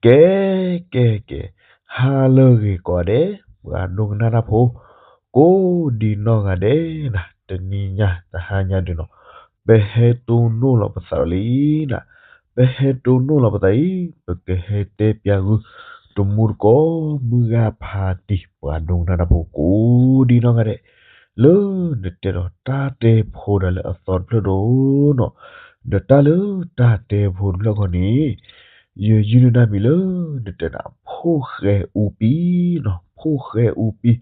ကဲ ကဲ ကဲ, ဟါလၢအဂ့ၤကိးဂၤဒဲး ပှၤဒိကနၣ်တၢ်ဖိ ကိးဒံနီၢ်ဂၤဒဲးနၤ, တနံၤညါတဟါညါဒုးနီၤ, ပဟဲတိၢ်နီၣ်လီၤပသးဒီးလံနၤ, ပဟဲတိၢ်နီၣ်လီၤပသးအံၤ ပကဟဲတဲပၠးဂုၢ် တမူတကိး မုၢ်ဂၤဖါတံၢ် ပှၤဒိကနၣ်တၢ်ဖိကိးဒံနီၢ်ဂၤဒဲး လၢနတဲဒီးတၢ်တဲဖိဒီးလၢအသီတဖျၢၣ်ဒီးနီၤ, ဒီးတၢ်လၢတၢ်တဲဖိတဖျၢၣ်ခီန့ၣ် ယယုၢ်နုၢ်တၢ်မံၤလၢနတဲနၤ ဖိၣ်ဃဲအူပံနီၤ, ဖိၣ်ဃဲအူပံ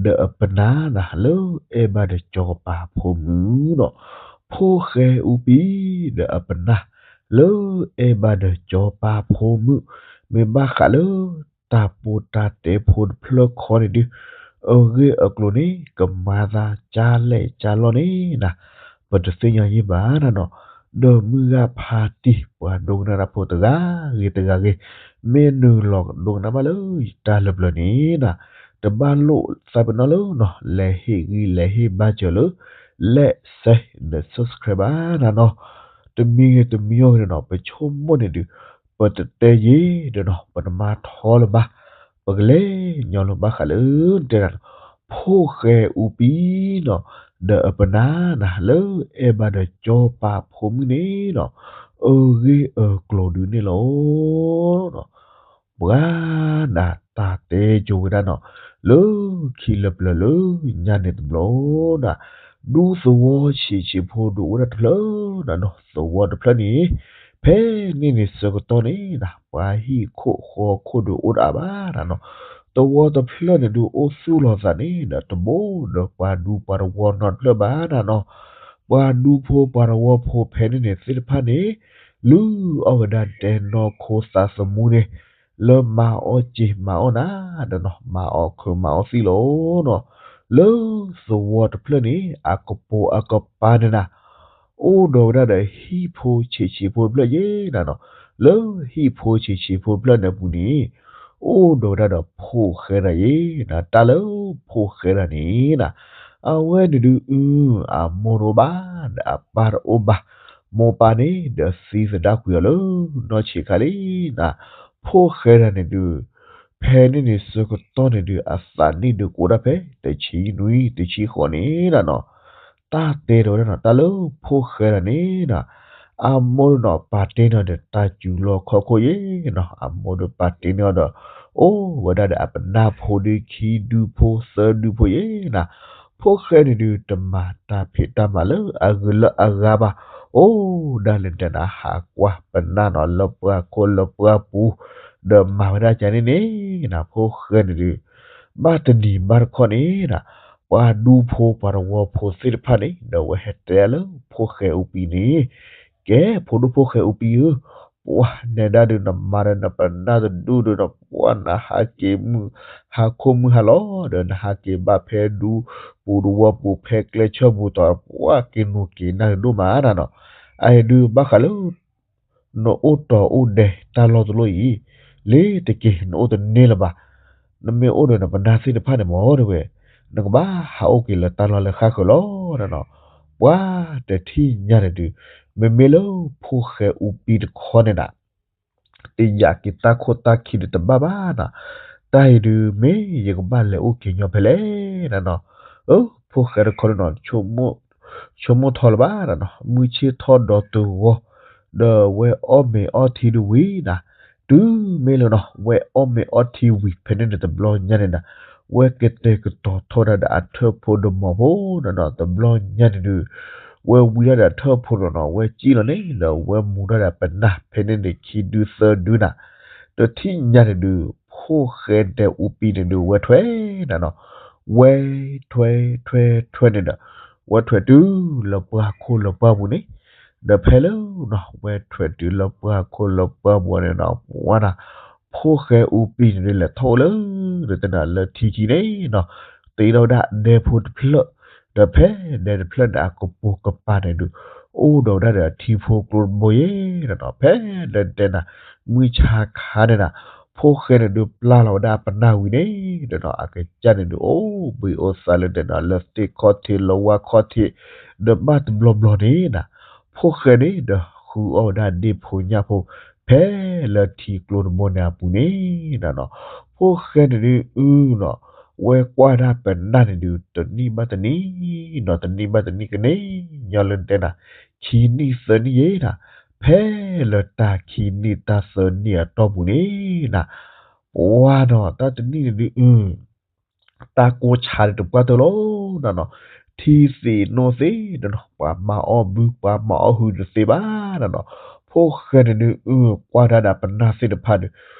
ဒီးအပနၢ်နၤ လၢအဲၣ်ဘၣ်ဒီးစီၤပၤဖိမုၣ်နီၤ, ဖိၣ်ဃဲအူပံ ဒီးအပနၢ် လၢအဲၣ်ဘၣ်ဒီးစီၤပၤဖိမုၣ်, မ့ၢ်ဘၣ်ဃးလၢ တၢ်ပိာ်တၢ်တဲဖိတဖျၢၣ်ခီန့ၣ်ဒုး အဂ့ၢ်အကျိၤန့ၣ် ကမၤသးကၢ်လဲၣ်ကၢ်လီၢ်န့ၣ်နၤ, ပတသ့ၣ်ညါယံၣ်ဘၣ်နၤနီၤ, ဒီးမုၢ်ဂၤဖါတံၢ် ပှၤဒိကနၣ်တၢ်ဖိတဂၤဂ့ၤတဂၤဂ့ၤ, မ့ၢ်နုာ်လီၤဒိကနၣ်ဘၣ်လၢယတၢ်လၢပျၢၤန့ၣ်နၤ, တဘၣ်လိၣ်သးပ့ၤနီၣ်လၢနီၤ လဲၤဟ့ၣ်ဂံၢ်လဲၤဟ့ၣ်ဘါစၢၤလၢ like share ဒီး subscribe ဘၣ်နၤနီၤ, တမံၤဂ့ၤတမံၤအီၤဂ့ၤန့ၣ်နီၤ ပဆိကမိၣ်န့ၣ်ဒုး ပတတဲယံာ်ဒီးနီၤ ပတမၤထီလၢၤဘၣ်, ပကလဲၤညီလၢၤဘၣ်ဃးလၢနတဲနၤ ဖိၣ်ဃဲအူပံနီၤ, ဒီးအပနၢ်နၤ လၢအဲၣ်ဘၣ်ဒီးစီၤပၤဖိမုၣ်န့ၣ်နီၤ, အဂ့ၢ်အကျိၤဒုးန့ၣ်လီၤ. ပှၤနၤ တၢ်တဲကၠိဝဲဒၣ်နီၤ, လၢခံလၢပျၢၤလၢညါန့ၣ်တဘျီနၤ, ဒူသဝီဆံးဆံးဖိဒုးအိၣ်ဒၣ်တဖျၢၣ်နၤနီၤ, သဝီတဖျၢၣ်န့ၣ် ဖဲန့ၣ်န့ၣ်ဆၢကတီၢ်န့ၣ်နၤ ပှၤဟံၣ်ခိၣ်ဃီခိၣ်ဒုးအိၣ်တအါဘၣ်နၤနီၤ, သဝီတဖျၢၣ်န့ၣ်ဒုးအိၣ်သူၣ်လီၤသးန့ၣ်ဒီး တဘိဒီးပှၤဒူပှၤသဝီနီတဖျၢၣ်ဘၣ်နၤနီၤ, ပှၤဒူဖိပှၤသဝီဖိဖဲန့ၣ်န့ၣ်သ့ၣ်တဖၣ်န့ၣ် လုၢ်အီၣ်ဝဲဒၣ်ဒဲနီၢ်ခိသးသမူန့ၣ် လၢမၤအီၣ်စ့ၤမၤအီၣ်နၤဒီးနီၤ မၤအီၣ်ခုးမၤအီၣ်သံလီၤနီၤ, လၢသဝီတဖျၢၣ်န့ၣ် အကပိာ်အကပၤန့ၣ်နၤ အိၣ်ဒီးဝဲဒၣ်ဒီးဟံၣ်ဖိဆံးဆံးဖိတဖျၢၣ်ယဲနၤနီၤ, လၢဟံၣ်ဖိဆံးဆံးဖိတဖျၢၣ်န့ၣ်အပူၤန့ၣ် အိၣ်ဒီးဝဲဒၣ်ဒီးဖိၣ်ဃဲတၢ်ယဲနၤ, တၢ်လၢဖိၣ်ဃဲတၢ်န့ၣ်နၤ အဝဲန့ၣ်ဒုး အမိၢ်တအိၣ်ဘၣ် ဒီးအပၢ်တအိၣ်ဘၣ်, မိၢ်ပၢ်န့ၣ်ဒီးသံသဒၣ်ကွံာ်အီၤလၢနီၢ်ဆံးခါလံနၤ, ဖိၣ်ဃဲတၢ်န့ၣ်ဒုး ဖဲန့ၣ်န့ၣ်ဆၢကတီၢ်န့ၣ်ဒုး အသးနံၣ်ဒုးကအိၣ်ဒၣ်ဖဲတဆံနွံတဆံဃိးန့ၣ်နၤနီၤ, တၢ်တဲဒီးဝဲဒၣ်နီၤ တၢ်လၢဖိၣ်ဃဲတၢ်န့ၣ်နၤ အမိၢ်ဒုးနီၤ ပာ်တ့ၢ်န့ၢ်အီၤဒီးတၢ်စူၤလီၢ်ခီၣ်ခိၣ်ယဲနီၤ, အမိၢ်ဒုးပာ်တ့ၢ်န့ၢ်အီၤဒီး အိၣ်ဝဲဒၣ်ဒီးအပနၢ်ဖိဒုးခံဒုဖိသၢဒုဖိယဲနၤ, ဖိၣ်ဃဲန့ၣ်ဒုးတမၤတၢ်ဖံးတၢ်မၤလၢအဂုၤလၢအဂၤဘၣ်, အိၣ်ဒၣ်လဲာ်တဲနၤ ဟးကွၢ်ပနၢ်နီၤ လၢပှၢ်ခိၣ်လၢပှၢ်ပူၤ, ဒီးမၤဝဲဒၣ်ကန့ၣ်န့ၣ်နၤ ဖိၣ်ဃဲန့ၣ်ဒုး ဘၣ်တနံၤဘၣ်တခီန့ၣ်နၤ ပှၤဒူဖိပှၤသဝီဖိသ့ၣ်တဖၣ်န့ၣ် ဒီးအဝဲဟဲတဲလၢဖိၣ်ဃဲအူပံန့ၣ်, ကဲဖိဒိၣ်ဖိၣ်ဃဲအူပံဧၢ, ပှၤနဲဒၣ်ဒုးနမၤဒီးနပနၢ်တဒူၣ်ဒီးနီၤ ပှၤနဟးက့ၤမုၢ် ဟးခိၣ်မုၢ်ဟါလီၤ ဒီးနဟးက့ၤဘၣ်ဖဲဒူပူၤသဝီပူၤ ဖဲကျဲဆၢၣ်ပူၤတီၤ ပှၤက့ၤနူၤက့ၤနၢ်ကဒိၣ်မးနၤနီၤ, အအံၤဒုးဘၣ်ဃးလၢ နအိၣ်တီအိၣ်ဒဲးတၢ်လီၢ်တလီၢ်အံၤ လ့ၤတက့ၤ နအိၣ်တန့ၢ်လၢၤဘၣ်, နမ့ၢ်အိၣ်ဒီးနပနၢ်သ့ၣ်တဖၣ်န့ၣ်မ့ၢ်တဲဝဲ, နကဘၣ်ဟးအိၣ်က့ၤလၢတၢ်လီၢ်လၢဃၣ်ဃၢၤလီၤနၤနီၤ, ပှၤတထံၣ်ညါန့ၣ်ဒုး မ့မ့ၢ်လၢဖိၣ်ဃဲအူပံတခီန့ၣ်နၤ တယာ်က့ၤတၢ်ခိၣ်တၢ်ခံဒီးတဘၣ်ဘၣ်နၤ, တၢ်အံၤဒုးမ့ၢ်ယကဘၣ်လဲၤအိၣ်က့ၤညီဖဲလဲၣ်နၤနီၤ, အၢ ဖိၣ်ဃဲတခီန့ၣ်နီၤ ဆိကမိၣ်ထီၣ်လၢၤဘၣ်နၤနီၤ မုၢ်ဆ့ၣ်ထီၣ်ဒီးတဂီၤ, ဒီးဝဲအီၣ်မ့ၤအီထံဒုးဝံၤနၤ, တုၤမ့ၢ်လၢနီၤ ဝဲအီၣ်မ့ၤအီထံဝံၤဖဲန့ၣ်န့ၣ်တဘျီညါန့ၣ်နၤ, ဝဲကတဲာ်ကတီၤထီၣ်ဒၣ်ဒီးအထၢၣ်ဖိဒီးမိၢ်ဖိနၤနီၤ တဘျီညါန့ၣ်ဒုး ဝဲဝံၤဒၣ်ဒီးအထၢၣ်ဖိနီၤနီၤ ဝဲစံၣ်လီၤန့ၣ် ဒီးဝဲမူၤဒၣ်ဒီးပနၢ်ဖဲန့ၣ်န့ၣ်ခံဒုသၢဒုနၤ, တထံၣ်ညါန့ၣ်ဒုး ဖိၣ်ဃဲဒဲးအူပံန့ၣ်ဒုး ဝဲထွဲနၤနီၤ, ဝဲထွဲထွဲထွဲန့ၣ်ဒီး ဝဲထွဲတုၤလၢပှၢ်ခိၣ်လၢပှၢ်ပူၤန့ၣ်, ဒီးဖဲလၢနီၤ ဝဲထွဲတုၤလၢပှၢ်ခိၣ်လၢပှၢ်ပူၤန့ၣ်နီၤ ပှၤနၤ ဖိၣ်ဃဲအူပံန့ၣ်ဒုး လဲၤထီၣ်အိၣ်လၢ ဒီးတဲနၤလၢထံခံန့ၣ်နီၤ, တ့ထီၣ်ဝဲဒၣ်ဒဲဖိတဖျၢၣ်, ဒီးဖဲဒဲတဖျၢၣ်န့ၣ် အကပိာ်ကပၤန့ၣ်ဒုး အိၣ်ဒီးဝဲဒၣ်ဒီးထံဖိကျိတဘိယဲနီၤနီၤ, ဖဲလၢတဲနၤ မုၢ်ဆါခါန့ၣ်နၤ, ဖိၣ်ဃဲန့ၣ်ဒုးပျၢ်လီၤဝဲဒၣ်အပနၢ်ဝံၤန့ၣ်ဒီးနီၤ အကစၢ်န့ၣ်ဒုး အိၣ်ဘှံးအိၣ်သါလၢတဲနၤ လၢသ့ၣ်ခီၣ်ထံးလၢဝၣ်ခီၣ်ထံး, ဒီးဘၣ်တဘျီဘျီန့ၣ်နၤ, ဖိၣ်ဃဲန့ၣ်ဒီးဃုအီၣ်ဝဲဒၣ်ဒ့ၣ်ဖိညၣ်ဖိ, ဖ ဖဲလၢထံကျိတဘိန့ၣ်အပူၤန့ၣ်နီၤ, ဖိၣ်ဃဲန့ၣ်ဒုးအုနီၤ, ဝဲကွၢ်ဒၣ်ပနၢ်န့ၣ်ဒုး တနံၣ်ဘၣ်တနံၣ်နီၤ, တနံၣ်ဘၣ်တနံၣ်ကန့ၣ် ညီလၢနတဲနၤ, ခံနံၣ်သၢနံၣ်ယဲနၤ, ဖဲလၢတၢ်ခံနံၣ်တၢ်သၢနံၣ်အတီၢ်ပူၤန့ၣ်နၤ, ပှၤနီၤ တၢ်တနံၣ်န့ၣ်ဒုးအု တၢ်ကိၢ်ဆါဒုးတပှၢ်တၢၢ်လီၤနၤနီၤ, ထံသ့ၣ်နိသ့ၣ်နၤနီၤ, ပှၤမၤအီၣ်ဘု ပှၤမၤအီၣ်ဟုတသ့ဘၣ်နၤနီၤ, ဖိၣ်ဃဲန့ၣ်ဒုးအု ကွၢ်တၢ်ဒီးပနၢ်သ့ၣ်တဖၣ်ဒီး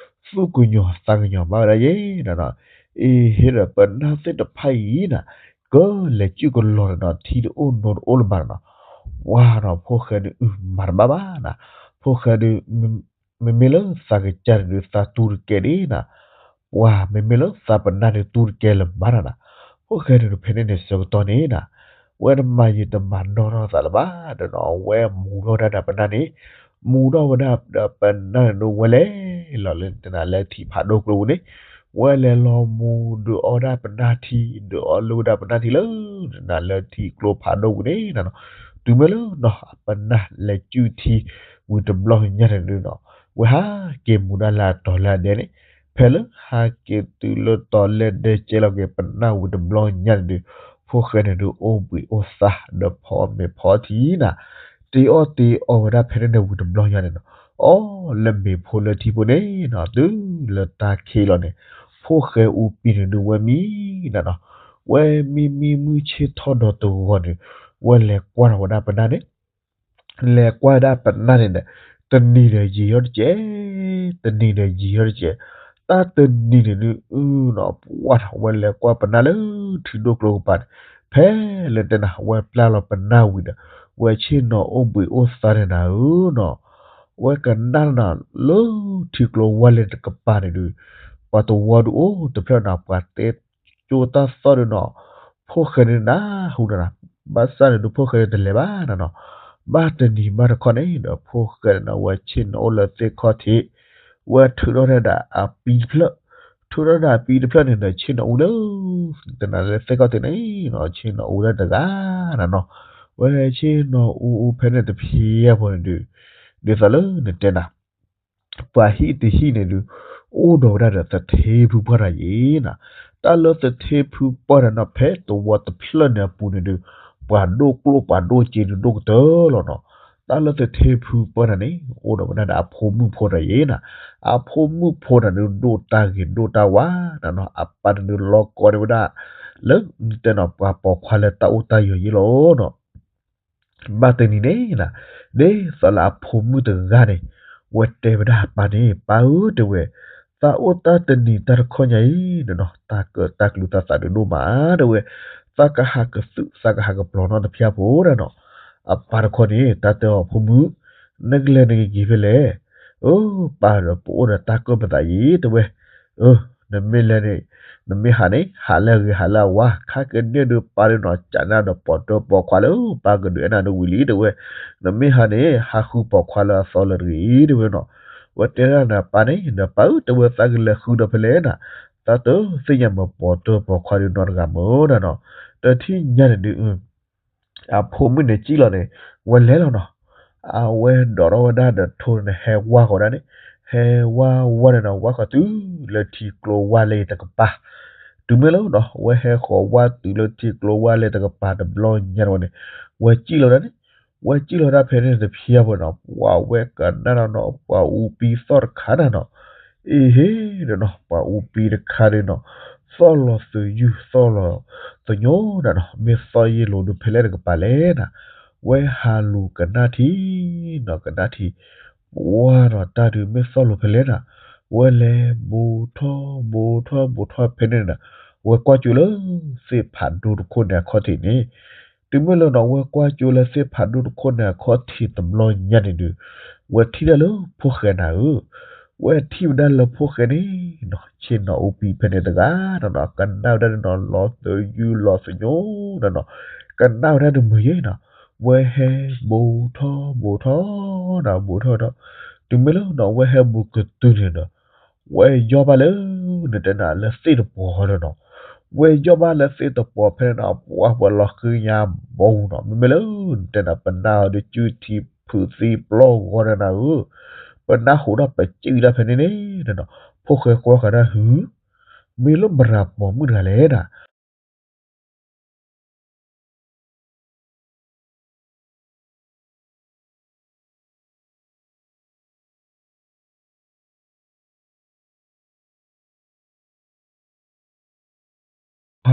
သူၣ်ကညီၤသးကညီၤဘၣ်ဝဲဒၣ်ယဲနၤနီၤ, အ့ဟ့ဒီးပနၢ်သ့ၣ်တဖၣ်အံၤနၤ, ကလဲၤစုၣ်ကလီၤနၤနီၤ, ထံတအိၣ်နိတအိၣ်လၢၤဘၣ်နၤနီၤ, ပှၤနီၤ ဖိၣ်ဃဲဒုးအု မၤတဘၣ်ဘၣ်နၤ, ဖိၣ်ဃဲဒုး မ့မ့ၢ်လၢသးကစၢ်န့ၣ်ဒုး သးတူၢ်တကဲဒၣ်နၤ, ပှၤမ့မ့ၢ်လၢသးပနၢ်ဒုးတူၢ်တကဲလၢၤဘၣ်နၤနီၤ, ဖိၣ်ဃဲန့ၣ်ဒုးဖဲန့ၣ်န့ၣ်ဆၢကတီၢ်န့ၣ်နၤ, ဝဲတမၤယံာ်တမၤနီၢ်ထီၣ်သးလၢၤဘၣ်ဒီးနီၤ, ဝဲမူထီၣ်ဝဲဒၣ်ဒီးပနၢ်န့ၣ်, မူထီၣ်ဝဲဒၣ်ဒီးပနၢ်န့ၣ်ဒုး ဝဲလဲၤလီၤလၢနတဲနၤလၢထံဖးဒိၣ်ကျိပူၤန့ၣ်, ဝဲလဲၤလီၤမူဒုးအီၣ်ဒၣ်ပနၢ်ထံ, ဒုးအီၣ်လၢဝဲဒၣ်ပနၢ်ထံလၢ နၤလၢထံကျိဖးဒိၣ်ပူၤန့ၣ်နၤနီၤ, တုၤမ့ၢ်လၢနီၤ ပနၢ်လဲၤစုၣ်ထံဝံၤတဘျီညါန့ၣ်ဒုးနီၤ, ဝဲဟးက့ၤမူဒၣ်လၢအတီၤလၢအဒဲန့ၣ်, ဖဲလၢဟးက့ၤတုၤလၢတီၤလၢအဒဲကဲလီၤက့ၤပနၢ်ဝံၤတဘျီညါန့ၣ်ဒုး, ဖိၣ်ဃဲန့ၣ်ဒုးအိၣ်ဘှံးအိၣ်သါ ဒီးဖီမ့ၤဖီထံနၤ, တ့အီၣ်တ့အီဝဲဒၣ်ဖဲန့ၣ်န့ၣ်ဝံၤတဘျီညါန့ၣ်နီၤ, အီၣ်လၢမ့ၤဖိလၢထံဖိန့ၣ်နီၤ, တုၤလၢတၢ်ခံးလီၤန့ၣ်, ဖိၣ်ဃဲအူပံန့ၣ်ဒုးဝဲမံနၤနီၤ, ဝဲမံမံမုၢ်ဆ့ၣ်ထီၣ်ဒီးတဂီၤန့ၣ်, ဝဲလဲၤကွၢ်ထီၣ်ဝဲဒၣ်ပနၢ်န့ၣ် လဲၤကွၢ်ဒၣ်ပနၢ်န့ၣ်ဒီး, တနံၤဒီးယံာ်ထီၣ်တကဲး, တနံၤဒီးယံာ်ထီၣ်တကဲး, တၢ်တနံၤန့ၣ်ဒုးအုနီၤ, ပှၤနီၤ ဝဲလဲၤကွၢ်ပနၢ်လၢထံဒိၣ်ကျိကပၤန့ၣ်, ဖဲလၢတဲနၤ ဝဲပျၢ်လီၤပနၢ်ဝံၤဒီး, ဝဲဆ့ၣ်နီၤအိၣ်ဘှံးအိၣ်သါန့ၣ်နၤဧၢနီၤ, ဝဲကနၣ်နၤ လၢထံကျိဝါလဲၢ်တကပၤန့ၣ်ဒုး, ပှၤတဝီဒုးအိၣ်တဖျၢၣ်နၤ, ပှၤတဲ ကၠိတၢ်သီၣ်ဒုးနီၤ, ဖိၣ်ဃဲန့ၣ်နၢ်ဟူနၤနီၤ, ဘၣ်ဆၣ်န့ၣ်ဒုးဖိၣ်ဃဲန့ၣ်တလဲၤဘၣ်နၤနီၤ, ဘၣ်တနံၤဘၣ်တခီန့ၣ်ဒီး ဖိၣ်ဃဲန့ၣ်နၤ ဝဲဆ့ၣ်နီၤအိၣ်လၢသ့ၣ်ခီၣ်ထံး, ဝဲထုးထီၣ်ဒၣ်ဒီးအပံတဖျၢၣ်, ထုးထီၣ်ဒၣ်အပံတဖျၢၣ်န့ၣ်ဒီး ဆ့ၣ်နီၤအူလၢ တနၤလၢသ့ၣ်ခီၣ်ထံးန့ၣ်နီၤ, ဆ့ၣ်နီၤအူဒၣ်တဂၤနၤနီၤ, ဝဲဆ့ၣ်နီၤအူအူဖဲန့ၣ်တဖျၢၣ်ဖိန့ၣ်ဒုး, ဒ်သိးလၢနတဲနၤ ပှၤဟံၣ်တဟံၣ်န့ၣ်ဒုး, အိၣ်ဒီးဝဲဒၣ်ဒီးသထ့ဖုပှၢ်တၢ်ယဲနၤ, တၢ်လၢသထ့ဖုပှၢ်တၢ်နီၤ ဖဲတဝီတဖျၢၣ်န့ၣ်အပူၤန့ၣ်ဒုး, ပှၤဒိၣ်ကျိၣ်ပှၤဒိၣ်စ့ဒုးဒိၣ်ကတၢၢ်လီၤနီၤ, တၢ်လၢသထ့ဖုပှၢ်တၢ်န့ၣ် အိၣ်ဒီးဝဲဒၣ်ဒီးအဖိမုၣ်ဖိတၢ်ယဲနၤ, အဖိမုၣ်ဖိတၢ်ဒုးဒိၣ်တၢ်ဂ့ၤဒိၣ်တၢ်ဝါနၤနီၤ, အပၢ်န့ၣ်ဒုးလီၤကီန့ၢ်ဝဲဒၣ်, လၢနတဲနီၤ ပှၤပိာ်ခွါလၢတၢ်အိၣ်တၢ်ယၢၤယဲလီၤနီၤ ဘၣ်တနံၤန့ၣ်နၤ, ဒ်သိးလၢအဖိမုၣ်တဂၤန့ၣ်, ဝဲတဲဝဲဒၣ်အပၢ်န့ၣ်, ပၢ်ဧၢ တဲဝဲ, သးအိၣ်တၢ်တနံၤတၢ်တခီညါအံၤနၤနီၤ, တၢ်ကၢၣ်တၢ်ကျူတၢ်သးဒုးဒိၣ်မး တဲဝဲ, သးကဟးကသုး သးကဟးကပျီၤနီတဖျၢၣ်ဖိနၤနီၤ, အပၢ်တခီန့ၣ် တၢ်တဲအီၤဖိမုၣ်, နကလဲၤနကက့ၤဖဲလဲၣ်, အၢ ပၢ်ဒီးပအိၣ်ဒီးတၢ်ကၢၣ်ပသးယံၤ တဲဝဲ, အၢ နမ့ၢ်လဲၤန့ၣ်, နမ့ၢ်ဟးန့ၣ် ဟးလၢအဂ့ၤဟးလၢအဝါ ခါကန့ၢ်ဒုးပၢ်ဒုးနီၤ ကးနၤဒီးပိာ်တၢၢ်ပိာ်ခွါလၢပၢ်ကဒုးအဲၣ်နၤဒုးဝံၤလံ တဲဝဲ, နမ့ၢ်ဟးန့ၣ် ဟးဃုပိာ်ခွါလၢအသီလၢတဂ့ၤ တဲဝဲနီၤ, ဝဲတဲဒၣ်နၤပၢ်န့ၣ် နပၢ်ဧၢ တဲဝဲ သးကလဲၤဃုဒီးဖဲလဲၣ်နၤ, သးတသ့ၣ်ညါမ့ၢ်ပိာ်တၢၢ်ပိာ်ခွါဒုးနီတဂၤမ့ၢ်နၤနီၤ, တထံၣ်ညါန့ၣ်ဒုး အဖိမုၣ်န့ၣ်စံၣ်လီၤန့ၣ်, ဝဲလဲၤလီၤနီၤ, အဝဲဒိးထီၣ်ဝဲဒၣ်ဒီးထိန့ၣ် ဟဲဝါဃီၤဒၣ်န့ၣ်, ဟဲဝါဝါန့ၣ်နီၤ ဝါဃီၤတုၤလၢထံကျိဝါလဲၢ်တကပၤ, တုၤမ့ၢ်လၢနီၤ ဝဲဟဲဃီၤဝါတုၤလၢထံကျိဝါလဲၢ်တကပၤတဘျီညါန့ၣ်ဝဲန့ၣ်, ဝဲစံၣ်လီၤဒၣ်န့ၣ်, ဝဲစံၣ်လီၤဒၣ်ဖဲန့ၣ်တဖျၢၣ်ဖိနီၤ ပှၤဝဲကနၣ်နီၤနီၤ ပှၤအူပံသီၣ်တခါနၤနီၤ, အ့ဟ့ဒီးနီၤ ပှၤအူပံတခါဒုးနီၤ, သီၣ်လီၤသယုၢ်သီၣ်လီၤသညိနၤနီၤ, မ့ၢ်သီၣ်ယ့ၣ်လိၤဒုးဖဲလဲၣ်တကပၤလဲၣ်နၤ, ဝဲဟးလူၤကနၣ်ထံနီၤ ကနၣ်ထံ, ပှၤနီၤ တၢ်ဒုးမ့ၢ်သီၣ်လိၤဖဲလဲၣ်နၤ, ဝဲလဲၤဘူးထီၣ်ဘူးထီၣ်ဘူးထီၣ်ဖဲန့ၣ်နၤ, ဝဲကွၢ်ကၠိလၢသ့ၣ်ဖးဒိၣ်တခိၣ်န့ၣ်အခီၣ်ထံးန့ၣ်, တုၤမ့ၢ်လၢနီၤ ဝဲကွၢ်ကၠိလၢသ့ၣ်ဖးဒိၣ်တခိၣ်န့ၣ်အခီၣ်ထံးတဘျီညါန့ၣ်ဒုး, ဝဲထံၣ်ဒၣ်လၢဖိၣ်ဃဲနၤဧၢ, ဝဲထံၣ်ဝဲဒၣ်လၢဖိၣ်ဃဲန့ၣ်နီၤ ဆ့ၣ်နီၤအူပံဖဲန့ၣ်တဂၤနၤနီၤ, ကနၣ်ဝဲဒၣ်န့ၣ်နီၤ လီၤသယုၢ်လီၤသညိနၤနီၤ, ကနၣ်ဝဲဒၣ်တမုာ်ယဲနီၤ, ဝဲဟဲဘူးထီၣ်ဘူးထီၣ်နၤ ဘူးထီၣ်ထီၣ်, တုၤမ့ၢ်လၢနီၤ ဝဲဟဲဘူးကတုၤန့ၣ်ဒီး ဝဲယီၢ်ဘၣ်လၢ နတဲနၤလၢသ့ၣ်တပီၤဒီးနီၤ, ဝဲယီၢ်ဘၣ်လၢသ့ၣ်တပီၤဖဲန့ၣ်နီၤ ပှၤပှၤလီၤဃံညါဘီနီၤ, မ့မ့ၢ်လၢ နတဲနၤ ပနၢ်အီၤဒီးစုထံဖုးသံပျီၢ်ဂီၤနၤဧၢ, ပ ပနၢ်ဟူဒီးပစံးဝံၤဒၣ်ဖဲန့ၣ်န့ၣ်နီၤ, ဖိၣ်ဃဲကွၢ်ဃာ်ဒၣ်ဟု, မ့ၢ်လၢမတၤပိာ်မုၣ်တဂၤလဲၣ်န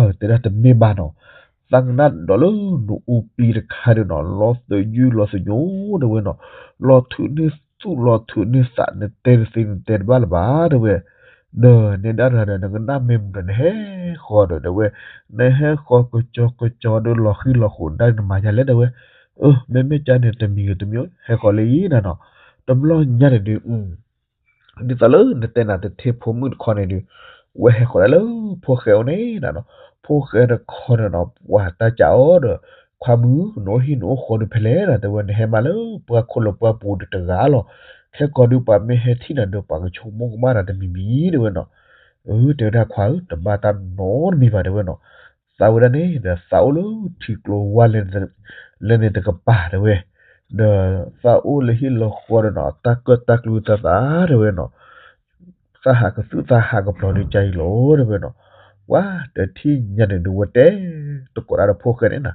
ီၤ တဲဒၣ်တမ့ၢ်ဘၣ်နီၤ, သးကနၣ်ဒီးလၢနအူပံတခါဒီးနီၤ, လီၤသယုၢ်လီၤသညိတဲဝဲနီၤ, လီၤထုးန့ၢ်သူၣ်လီၤထုးန့ၢ်သး နတဲတသ့နတဲတဘၣ်လၢၤဘၣ်တဲဝဲ, ဒီးနဲဒၣ်တဂၤဒီး နကနၣ်မ့ၢ်မနုၤဒီး နဟဲဃီၤဒီးတဲဝဲ, နဟဲဃီၤကစီၤကစီၤဒီး လီၤဃံလီၤဃိးဒၣ်နမၤယါလဲၣ်တဲဝဲ, အၢ မ့မ့ၢ်ကန့ၣ်တမံၤဂ့ၤတမံၤ ဟဲဃီၤလၢအံၤနၤနီၤ, တဘျီညါန့ၣ်ဒုး ဒ်သိးလၢနတဲနၤတထ့ဖိမုၣ်တခီန့ၣ်ဒုး, ဝဲဟဲဃီၤဒၣ်လၢဖိၣ်ဃဲအိၣ်န့ၣ်နၤနီၤ, ဖိၣ်ဃဲတခီန့ၣ်နီၤ ပှၤတၢ်စံးအီၤဒီး, ခွါမုၣ် နအိၣ်ဟံၣ်နအိၣ်ဃီဒုးဖဲလဲၣ်နၤ တဲဝဲ, နဟဲမၤလၢပှၤခိၣ်လၢပှၤပူၤဒုးတဂၤလီၤ, ခဲကီးဒုးပှၤမ့ၢ်ဟဲထံၣ်နၤဒီး ပှၤကဆိကမိၣ်ကမၣ်နၤတမံၤမံၤတဲဝဲနီၤ, အၢ တဲဝဲဒၣ်ခွါဧၢ တဘၣ်တၢ်နီတမံၤဘၣ်တဲဝဲနီၤ, သးဝဲဒၣ်န့ၣ်ဒီး သးအိၣ်လၢထံကျိဝါ လဲၤန့ၣ်တကပၤတဲဝဲ, ဒီးသးအိၣ်လၢဟံၣ်လၢဃီဒီးနီၤ တၢ်ကၢၣ်တၢ်ကျူသးသးတဲဝဲနီၤ, သးဟးကသုၣ်သးဟးကပျီၤဒုးကါအံၤလီၤ တဲဝဲနီၤ, ဝါ တထံၣ်ညါန့ၣ်ဒုး ဝဲတဲတကိးဒၣ်ဒီးဖိၣ်ဃဲန့ၣ်နၤ,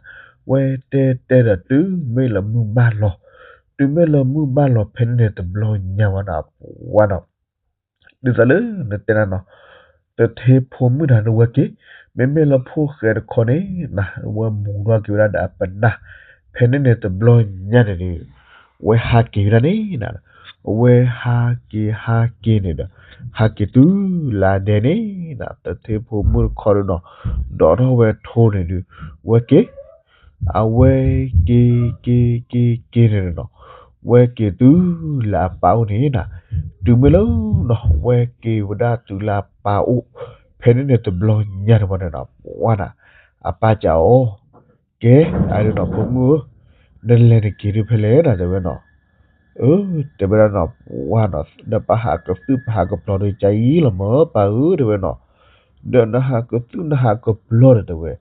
ဝဲတဲတဲဒီးတုၤမ့ၢ်လၢမုၢ်ဘၣ်လီၤ, တုၤမ့ၢ်လၢမုၢ်ဘၣ်လီၤဖဲန့ၣ်န့ၣ် တဘျီညါဝဲနၤ ဝါနီၤ ဒ်သိးလၢနတဲနၤနီၤ, တထ့ဖိမုၣ်တဂၤန့ၣ်ဝဲက့ၤ, မ့မ့ၢ်လၢဖိၣ်ဃဲတခီန့ၣ်နၤ ဝဲမူၤထီၣ်က့ၤဝဲဒၣ်ဒီးအပနၢ်, ဖဲန့ၣ်န့ၣ်တဘျီညါန့ၣ်ဒီး, ဝဲဟးက့ၤဝဲဒၣ်န့ၣ်နၤ, ဝဲဟးက့ၤဟးက့ၤန့ၣ်ဒီး, ဟးက့ၤတုၤလၢအဒဲန့ၣ်နၤ တထ့ဖိမုၣ်တခီဒီးနီၤ, ဒိးထီၣ်ဝဲထိန့ၣ်ဒုး, ဝဲက့ၤ အဝဲက့ၤက့ၤက့ၤက့ၤန့ၣ်နီၤ, ဝဲက့ၤတုၤလၢအပၢ်အိၣ်န့ၣ်နၤ, တုၤမ့ၢ်လၢနီၤ ဝဲက့ၤဝဲဒၣ်တုၤလၢအပၢ်အိၣ်, ဖဲန့ၣ်န့ၣ်တဘျီညါန့ၣ်ဝဲန့ၣ်နီၤ ဝါနၤ, အပၢ်စံးအီၤ, ကဲ အဒုးနီၤ ဖိမုၣ်ဧၢ, နလဲၤနက့ၤဒုးဖဲလဲၣ်နၤ တဲဝဲနီၤ, အၢ တဲဝဲဒၣ်နီၤ ဝါနီၤ ဒီးပဟးကသုၣ်ပဟးကပျီၤဒုးကါအံၤလီၤမၢ် ပၢ်ဧၢ တဲဝဲနီၤ, ဒီးနဟးကသုၣ်နဟးကပျီၤဒီးတဲဝဲ,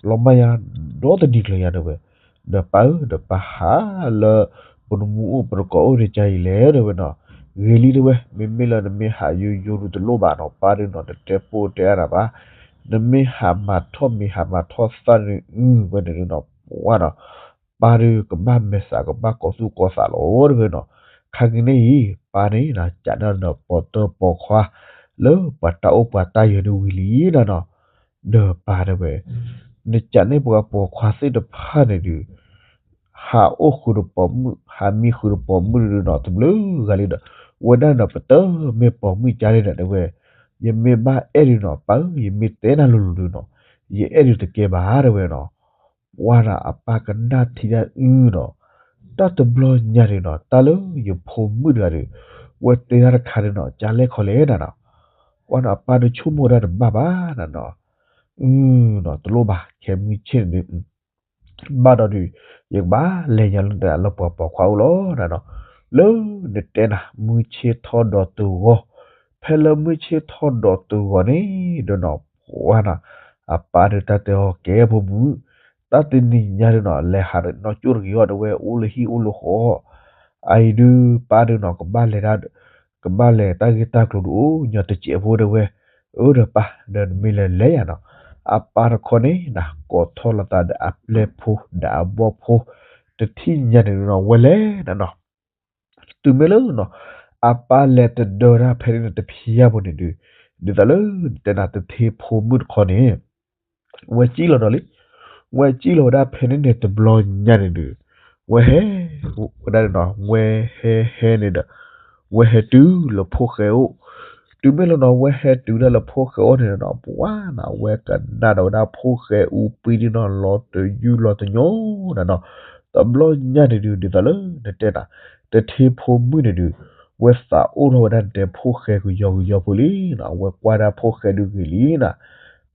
လီၤမၢ်ယါဒီတနံၤကျၢၤယါတဲဝဲ, ဒီးပၢ်ဧၢ ဒီးပဟးလၢ ပနမူအိၣ်ပတကိးအိၣ်န့ၣ်ကါအံၤလဲၣ် တဲဝဲနီၤ, ဂ့ၤလံတဲဝဲ မ့မ့ၢ်လၢနမ့ၢ်ဟးယိယိဒုးတလိၣ်ဘၣ်နီၤ ပၢ်ဒုးနီၤ တတဲပိာ်တဲအါနၤဘၣ်, နမ့ၢ်ဟးမၤထီၣ်မ့ၤဟးမၤထီၣ်သၣ်န့ၣ်အုၣ်ဝဲန့ၣ်ဒုးနီၤ ဝါနီၤ, ပၢ်ဒုးကဘၣ်မဲာ်သးကဘၣ်ကီၤသူၣ်ကီၤသးလီၤ တဲဝဲနီၤ, ခါက့ၤန့ၣ်အံၤ ပၢ်န့ၣ်နၤ ကးန့ၢ်ဒီးပိာ်တၢ်ပိာ်ခွါ လၢပှၤတၢ်အိၣ်ပှၤတၢ်ယၢၤဒုးဝံၤလံနၤနီၤ, ဒီးပၢ်တဲဝဲ, နကးန့ၢ်ပှၤပိာ်ခွါသ့ၣ်တဖၣ်န့ၣ်ဒုး ဟးအိၣ်ဃုာ်ဒီးပိာ်မုၣ် ဟးမံဃုာ်ဒီးပိာ်မုၣ်ဒုးနီၤ တဘျုးဂၤလံဒီး, ဝဲဒၣ်ဒီးပတမ့ၢ်ပိာ်မုၣ်ကါန့ၣ်ဒီးတဲဝဲ, ယမ့ၢ်ဘၣ်အဲၣ်ဒုးနီၤ ပၢ်ဧၢ ယမ့ၢ်တဲနၤလိၤလိၤဒုးနီၤ, ယအဲၣ်ဒုးတကဲဘၣ်တဲဝဲနီၤ, ဝါနီၤအပၢ်ကနၣ်ထံဒၣ်အုၣ်နီၤ, တၢ်တဘျီညါဒုးနီၤ တၢ်လၢယဖိမုၣ်တဂၤဒီး, ဝဲတဲတၢ်တခါဒုးနီၤ ကလဲၢ်ခီလဲၣ်နၤနီၤ, ဝါနီၤအပၢ်ဒုးဆိကမိၣ်ဒၣ်တဘၣ်ဘၣ်နၤနီၤ, အုၣ်နီၤ တလိၣ်ဘၣ် ခဲမုၢ်ဆ့ၣ်န့ၣ်ဒုး ဘၣ်ဒီးဒုး ယကဘၣ်လဲၤညါလၢတၢ်လၢပှၤပိာ်ခွါအိၣ်လီၤနၤနီၤ, လၢနတဲနၤ မုၢ်ဆ့ၣ်ထီၣ်ဒီးတဂီၤ, ဖဲလၢမုၢ်ဆ့ၣ်ထီၣ်ဒီးတဂီၤန့ၣ်ဒီးနီၤ ဝါနီၤ, အပၢ်ဒုးတၢ်တဲအီၤ ကဲဖိမုၣ်, တၢ်တနံၤညါဒုးနီၤ လဲၤဟးနီၢ်ကၠိၣ်တဂ့ၤအီၤတဲဝဲ အိၣ်လၢဟံၣ်အိၣ်လၢဃီ, အအံၤဒုး ပၢ်ဒုးနီၤ ကဘၣ်လဲၤ ကဘၣ်လဲၤတၢ်ဂ့ၢ်တၢ်ကျိၤဒုးအိၣ်ညီတစဲးဖိတဲဝဲ, အၢ ဒီးပၢ် ဒီးနမ့ၢ်လဲၤလဲၤယၤနီၤ, အပၢ်တခီန့ၣ်နၤ ကိးထီၣ်လိာ်သးဒီးအပျဲၢ်ဖိ ဒီးအဘီၣ်ဖိ, တထံၣ်ညါန့ၣ်နီၤ ဝဲလဲၤနၤနီၤ တုၤမ့ၢ်လၢနီၤ အပၢ်လဲၤတဒၢဒၣ်ဖဲန့ၣ်န့ၣ်တဖျၢၣ်ဖိန့ၣ်ဒုး, ဒ်သိးလၢတဲနၤတထ့ဖိမုၣ်တခီန့ၣ် ဝဲစံၣ်လီၤဒီးလံ, ဝဲစံၣ်လီၤဝဲဒၣ်ဖဲန့ၣ်န့ၣ်တဘျီညါန့ၣ်ဒုး, ဝဲဟဲ, ဝဲဒၣ်န့ၣ်နီၤ ဝဲဟဲဟဲန့ၣ်ဒီး, ဝဲဟဲတုၤလၢဖိၣ်ဃဲအိၣ်, တုၤမ့ၢ်လၢနီၤ ဝဲဟဲတုၤဒၣ်လၢဖိၣ်ဃဲအိၣ်န့ၣ်နီၤ ပှၤနီၤ ဝဲကနၣ်ဒီးဝဲဒၣ်ဖိၣ်ဃဲအူပံဒုးနီၤ လီၤတယုၢ်လီၤတညိနၤနီၤ, တဘျီညါန့ၣ်ဒုး ဒ်သိးလၢနတဲနၤ တထ့ဖိမုၣ်န့ၣ်ဒုး, ဝဲသးအိၣ်ထီၣ်ဝဲဒၣ်နတဲဖိၣ်ဃဲကယီကယီဖိလံနီၤ, ဝဲကွၢ်ဒၣ်ဖိၣ်ဃဲဒုးဂ့ၤလံနၤ,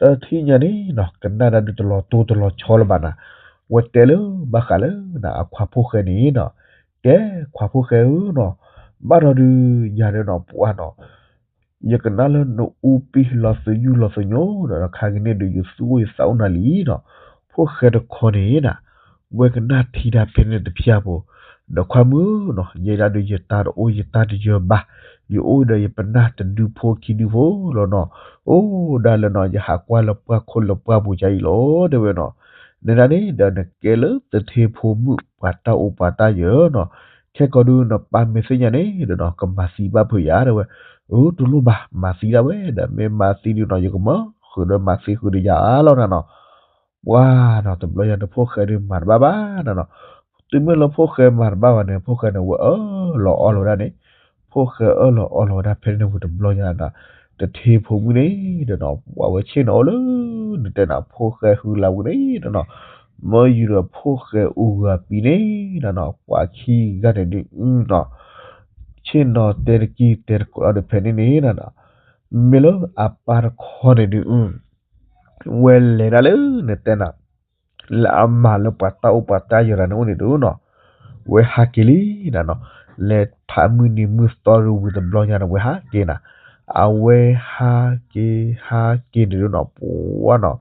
တထံၣ်ညါန့ၣ်နီၤ ကနၣ်ဒၣ်ဒုးတလီၤတိၢ်တလီၤဆီလၢၤဘၣ်နၤ, ဝဲတဲလၢဘၣ်ဃးလၢနၤအခွါဖိၣ်ဃဲန့ၣ်နီၤ, ကဲခွါဖိၣ်ဃဲဧၢနီၤ, ဘၣ်ဒီးဒုးယၤန့ၣ်နီၤ ပှၤနီၤ ယကနၣ်လၢနအူပံလီၤသယုၢ်လီၤသညိဒီး ခါက့ၤန့ၣ်ဒုး ယသူၣ်အိၣ်ယသးအိၣ်နၤလံနီၤ, ဖိၣ်ဃဲတခီန့ၣ်နၤ, ဝဲကနၣ်ထံဒၣ်ဖဲန့ၣ်တဖျၢၣ်ဖိ, ဒီးခွါမုၣ်နီၤ ယဲဒၣ်ဒီးယတၢ်တအိၣ်ယတၢ်တယၢၤဘၣ်, ယအိၣ်ဒီးယပနၢ်တဒုဖိခံဒုဖိလီၤနီၤ, အိၣ်ဒၣ်လၢနီၤ ယဟးကွၢ်လၢပှၢ်ခိၣ်လၢပှၢ်ပူၤယါအံၤလီၤ တဲဝဲနီၤ, နဒၣ်န့ၣ်ဒီးနကဲလၢသထ့ဖိမုၣ် ပှၤတၢ်အိၣ်ပှၤတၢ်ယၢၤနီၤ, ခဲကီးဒုးနပၢ်မ့ၢ်သ့ၣ်ညါန့ၣ်ဒီးနီၤ ကမၤသံဘၣ်ဖုးယၤ တဲဝဲ, အၢ တလိၣ်ဘၣ် မၤသံဒၣ်ဝဲဒီး မ့ၢ်မၤသံဒုးနီၤ ယကမၢဃုာ်ဒီးမၤသံဃုာ်ဒီးယၤလီၤနၤနီၤ, ပှၤနီၤ တဘျီညါဒီးဖိၣ်ဃဲဒုးမၤတဘၣ်ဘၣ်နၤနီၤ, တုၤမ့ၢ်လၢဖိၣ်ဃဲမၤတဘၣ်ဘၣ်န့ၣ် ဖိၣ်ဃဲန့ၣ်ဝဲအၢၣ်လီၤအီလီၤဝဲဒၣ်န့ၣ်, ဖိၣ်ဃဲအၢၣ်လီၤအီလီၤဝဲဒၣ်ဖဲန့ၣ်ဝံၤတဘျီညါဒီး သထ့ဖိမုၣ်န့ၣ်ဒီးနီၤ ပှၤဝဲဆ့ၣ်နီၤအိၣ်လၢ နတဲနၤဖိၣ်ဃဲဟုလၢဝံၤန့ၣ်ဒီးနီၤ, မၢယူၤဒီးဖိၣ်ဃဲအူဂၤပံၤန့ၣ်နၤနီၤ ပှၤခံဂၤန့ၣ်ဒုးအုနီၤ ဆ့ၣ်နီၤတဲတကံၢ်တဲတကိးဒီးဖဲန့ၣ်န့ၣ်နၤနီၤ, မ့ၢ်လၢအပၢ်တခီန့ၣ်ဒုးအု ဝဲလဲၤဒၣ်လၢနတဲနၤ လၢအမၤလၢပှၤတၢ်အိၣ်ပှၤတၢ်ယၢၤတၢ်န့ၣ်အိၣ်န့ၣ်ဒုးနီၤ, ဝဲဟးက့ၤလံနၤနီၤ, လဲၤဖးမုၢ်နံၤမုၢ်သီဒုးဝံၤတဘျီညါန့ၣ် ဝဲဟးက့ၤနၤ, အဝဲဟးက့ၤဟးက့ၤန့ၣ်ဒုးနီၤ ပှၤနီၤ,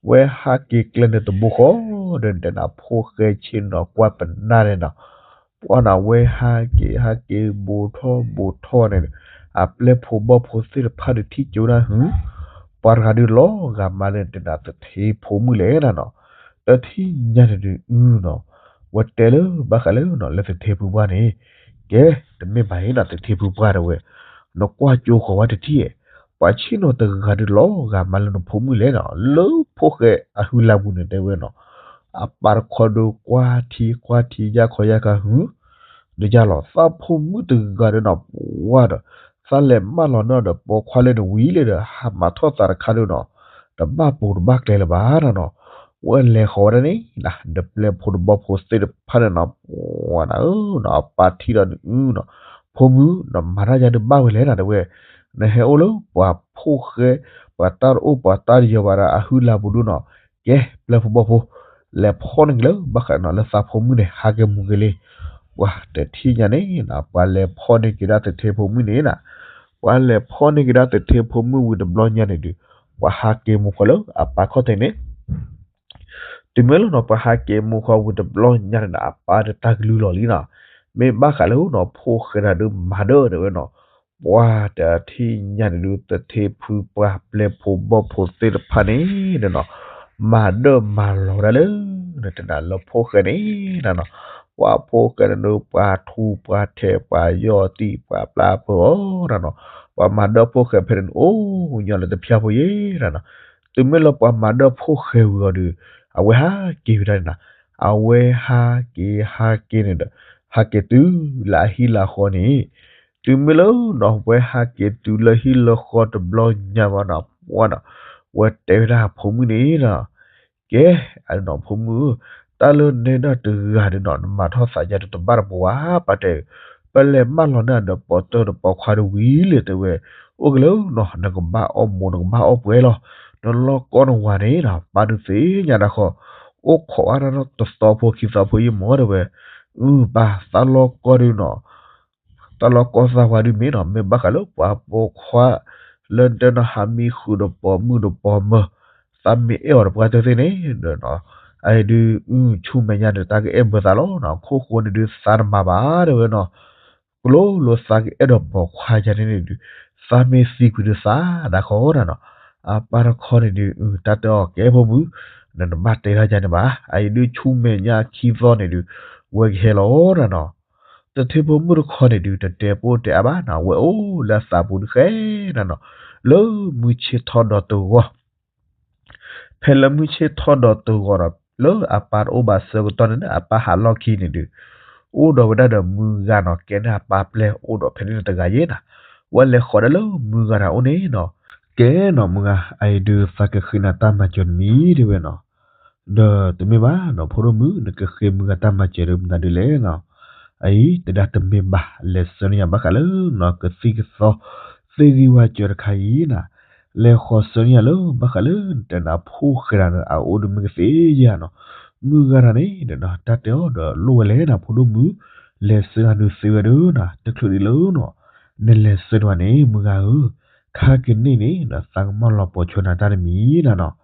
ဝဲဟးက့ၤကျဲန့ၣ်တဘိဃီဒီး နတဲနၤဖိၣ်ဃဲဆ့ၣ်နီၤကွၢ်ပနၢ်န့ၣ်နီၤ ပှၤနီၤ ဝဲဟးက့ၤဟးက့ၤ ဘူးထီၣ်ဘူးထီၣ်န့ၣ်ဒီး အပျဲၢ်ဖိဘီၣ်ဖိသ့ၣ်တဖၣ်ဒီးထံၣ်ကၠိဒၣ်ဟု, ပှၤတဂၤဒုးလီၤဂာ်မးလၢနတဲနၤသထ့ဖိမုၣ်လဲၣ်နၤနီၤ, တထံၣ်ညါန့ၣ်ဒုးအုနီၤ, ဝဲတဲလၢဘၣ်ဃးလၢနီၤ လၢသထ့ဖုပှၢ်န့ၣ်, ကဲ တမ့ၢ်ဘၣ်အံၤနီၤ သထ့ဖုပှၢ်တဲဝဲ, နကွၢ်ကၠိဃီၤဝဲတထံၣ်, ပှၤဆ့ၣ်နီၤတဂၤဒုးလီၤဂာ်မးလၢနဖိမုၣ်လဲၣ်နီၤ လၢဖိၣ်ဃဲအဟုလၢပူၤန့ၣ်တဲဝဲနီၤ အပၢ်တခီဒုးကွၢ်ထံကွၢ်ထံ ယၢ်ခီယၢ်ခါဟု, ဒီးယၢ်လီၤ သးဖိမုၣ်တဂၤဒီးနီၤ ပှၤဒီး သးလဲၤမၢလီၤနီၤဒီးပိာ်ခွါလၢနဝံၤလံဒီး ဟးမၤထီၣ်သးတခါဒီးနီၤ, တဘၣ်ပူၤတဘၣ်ကျဲလၢၤဘၣ်နီၤနီၤ, ဝဲလဲၤဃီၤဝဲဒၣ်န့ၣ် ဒီးပျဲၢ်ဖိတဘီဖိသ့ၣ်တဖၣ်န့ၣ်နီၤ ပှၤနၤဧၢနီၤ အပၢ်ထံၣ်ဒီးန့ၣ်အုနီၤ, ဖိမုၣ် နမၤတၢ်ယါဒုးဘၣ်ဝဲလဲၣ်နၤတဲဝဲ, နဟဲအိၣ်လၢပှၤဖိၣ်ဃဲ ပှၤတၢ်တအိၣ်ပှၤတၢ်တယၢၤဘၣ်ဒီးအဟုလၢပူၤဒုးနီၤ ကဲ ပျဲၢ်ဖိဘီၣ်ဖိ, လဲၤဖီၣ်န့ၢ်က့ၤလၢဘၣ်ဃးနီၤ လၢသးဖိမုၣ်န့ၣ် ဟးက့ၤမူက့ၤလံ. ပှၤတထံၣ်ညါန့ၣ်နီၤ ပှၤလဲၤဖီၣ်န့ၢ်က့ၤဒၣ်သထ့ဖိမုၣ်န့ၣ်နီၤ, ပှၤလဲၤဖီၣ်န့ၢ်က့ၤဒၣ်သထ့ဖိမုၣ်ဝံၤတဘျီညါန့ၣ်ဒုး ပှၤဟးက့ၤမူဃီလၢအပၢ်ခီၣ်ထံးန့ၣ် တုၤမ့ၢ်လၢနီၤ ပှၤဟးက့ၤမူဃီဝံၤတဘျီညါန့ၣ်ဒီး အပၢ်တတၢ်ကလုၢ်လီၤလံနီၤ, မ့ၢ်ဘၣ်ဃးလၢနီၤ ဖိၣ်ဃဲတၢ်ဒုးမၤဒၢၣ်တဲဝဲနီၤ, ပှၤတထံၣ်ညါန့ၣ်ဒုး သထ့ဖုပှၢ်ပျဲၢ်ဖိဘီၣ်ဖိသ့ၣ်တဖၣ်န့ၣ်နီၤ မၤဒၢၣ်မၤလီၤဝဲဒၣ်လၢ နတဲနၤလၢဖိၣ်ဃဲန့ၣ်နီၤ, ပှၤဖိၣ်ဃဲန့ၣ်ဒုး ပှၤထူးပှၤထဲး ပှၤယီၢ်တံၢ် ပှၤပျၢ်ပၢၢ်အီၤနီၤနီၤ, ပှၤမၤဒၢၣ်ဖိၣ်ဃဲဖဲန့ၣ် အိၣ်ညီလၢတဖျၢၣ်ဖိယဲနီၤနီၤ, တုၤမ့ၢ်လၢပှၤမၤဒၢၣ်ဖိၣ်ဃဲဝံၤအီၤဒီး အဝဲဟးက့ၤဝဲဒၣ်န့ၣ်နီၤ, အဝဲဟးက့ၤဟးက့ၤန့ၣ်ဒီး ဟးက့ၤတုၤလၢအဟံၣ်လၢဃီန့ၣ်, တုၤမ့ၢ်လၢနီၤ ဝဲဟးက့ၤတုၤလၢဟံၣ်လၢဃီတဘျီညါဘၣ်နီၤ ပှၤနီၤ ဝဲတဲဝဲဒၣ်အဖိမုၣ်န့ၣ်နီၤ ကဲ အနီၤဖိမုၣ်ဧၢ, တၢ်လၢနဲဒၣ်တဂၤဒီးနီၤ နမၤထီၣ်သးယါဒီးတဘၣ်တဘိဧါ ပၢ်တဲ, ပလဲၤမၢလီၤန့ၢ်ဒီးပိာ်တၢၢ်ဒီးပိာ်ခွါဒီးဝံၤလံတဲဝဲ, အိၣ်ကလၢနီၤ နကဘၣ်အီၣ်မိၢ် နကဘၣ်အီၣ်ပှဲၤလီၤ, နလီၢ်ကီနဝၤန့ၣ်နီၤ ပၢ်ဒုးသ့ၣ်ညါဒၣ်ဃီ, အိၣ်ခိးအါဒၣ်တသီဖိခံသီဖိယံၢ်မၢတဲဝဲ, အု ပၢ် သးလီၢ်ကီဒုးနီၤ တၢ်လီၢ်ကီသးဝါဒုးမ့ၢ်နီၤ မ့ၢ်ဘၣ်ဃးလၢပှၤပိာ်ခွါ လၢတဲနီၤ ဟးမံဃုာ်ဒီးပိာ်မုၣ်ဒီးပိာ်မၢၤ, သးမ့ၢ်အဲၣ်အီၤဒီးပှၤတသ့ၣ်န့ၣ်ဒီးနီၤ, အအံၤဒုး အု ဆူမဲာ်ညါန့ၣ် တၢ်ကအဲၣ်ဘၢသးလီၤနီၤ, ခိၣ်ဃိန့ၣ်ဒုးသးတမၤဘၣ်တဲဝဲနီၤ, ကျိလိသးကအဲၣ်ဒီးပိာ်ခွါယါန့ၣ်န့ၣ်ဒုး သးမ့ၢ်သံကွံာ်ဒုးသးဒၣ်ဃီဒၣ်နီၤ, အပၢ်တခီန့ၣ်ဒုး အု တၢ်တဲအီၤကဲဖိမုၣ်, နတဘၣ်တဲတၢ်ယါန့ၣ်ဘၣ်, အအံၤဒုးဆူမဲာ်ညါခံသီန့ၣ်ဒုး ဝဲကဟဲလီၤဒၣ်နီၤ သထ့ဖိမုၣ်တခီန့ၣ်ဒုး တတဲပိၢ်တဲအါဘၣ်နီၤ, ဝဲအိၣ်လၢအသးပူၤဒုးဃဲနၤနီၤ, လၢမုၢ်ဆ့ၣ်ထီၣ်ဒီးတဂီၢ်, ဖဲလၢမုၢ်ဆ့ၣ်ထီၣ်ဒီးတဂီၢ်ဒီး လၢအပၢ်တအိၣ်ဘၣ်ဆၢကတီၢ်န့ၣ် အပၢ်ဟးလီၢ်ခံန့ၣ်ဒုး အိၣ်ဒီးဝဲဒၣ်ဒီးမုၢ်ဂၤနီၤ, ကဲန့ၣ်အပၢ်ပျဲၢ်အိၣ်ဒီးဖဲန့ၣ်တဂၤယဲနီၤ, ဝဲလဲၤဃီၤဒၣ်လၢမုၢ်ဂၤတၢ်အိၣ်န့ၣ်နီၤ, ကဲနီၤမုၢ်ဂၤ အအံၤဒုးသးကဃ့နၤတၢ်မၤစၢၤတမံၤတဲဝဲနီၤ ဒီးတမ့ၢ်ဘၣ်နီၤ ဖိဒိၣ်မုၣ် နကဃ့မုၢ်ဂၤတၢ်မၤစၢၤဒီးမတၤဒုးလဲၣ်နီၤ, အအံၤ တဒၣ်တမ့ၢ်ဘၣ် လဲၤဆှၢန့ၢ်ယၤဘၣ်ဃးလၢနီၤ ကသံၣ်ကသီ သ့ၣ်ဂံၢ်ဝါစၢၤတခါအံၤနီၤ, လဲၤဃီၤဆှၢန့ၢ်ယၤလၢဘၣ်ဃးလၢ နတဲနၤဖိၣ်ဃဲတၢ်န့ၣ် အအိၣ်ဒုးမ့ၢ်ကသ့ယဲနီၤ, မုၢ်ဂၤတၢ်န့ၣ်ဒီးနီၤ တၢ်တဲအီၤဒီးလိၣ်ဝဲလဲၣ်နီၤ ဖိဒိၣ်မုၣ်, လဲၤဆှၢနၤဒုးသ့ဝဲဒၣ်နီၤ တချုးဒံးလၢနီၤ နလဲၤဆှၢန့ၢ်ဘၣ်န့ၣ် မုၢ်ဂၤဧၢ, ခါကန့ၣ်န့ၣ်ဒီး သးကမၢလီၤပိာ်ဆိနၤတၢ်တမံၤနၤနီၤ,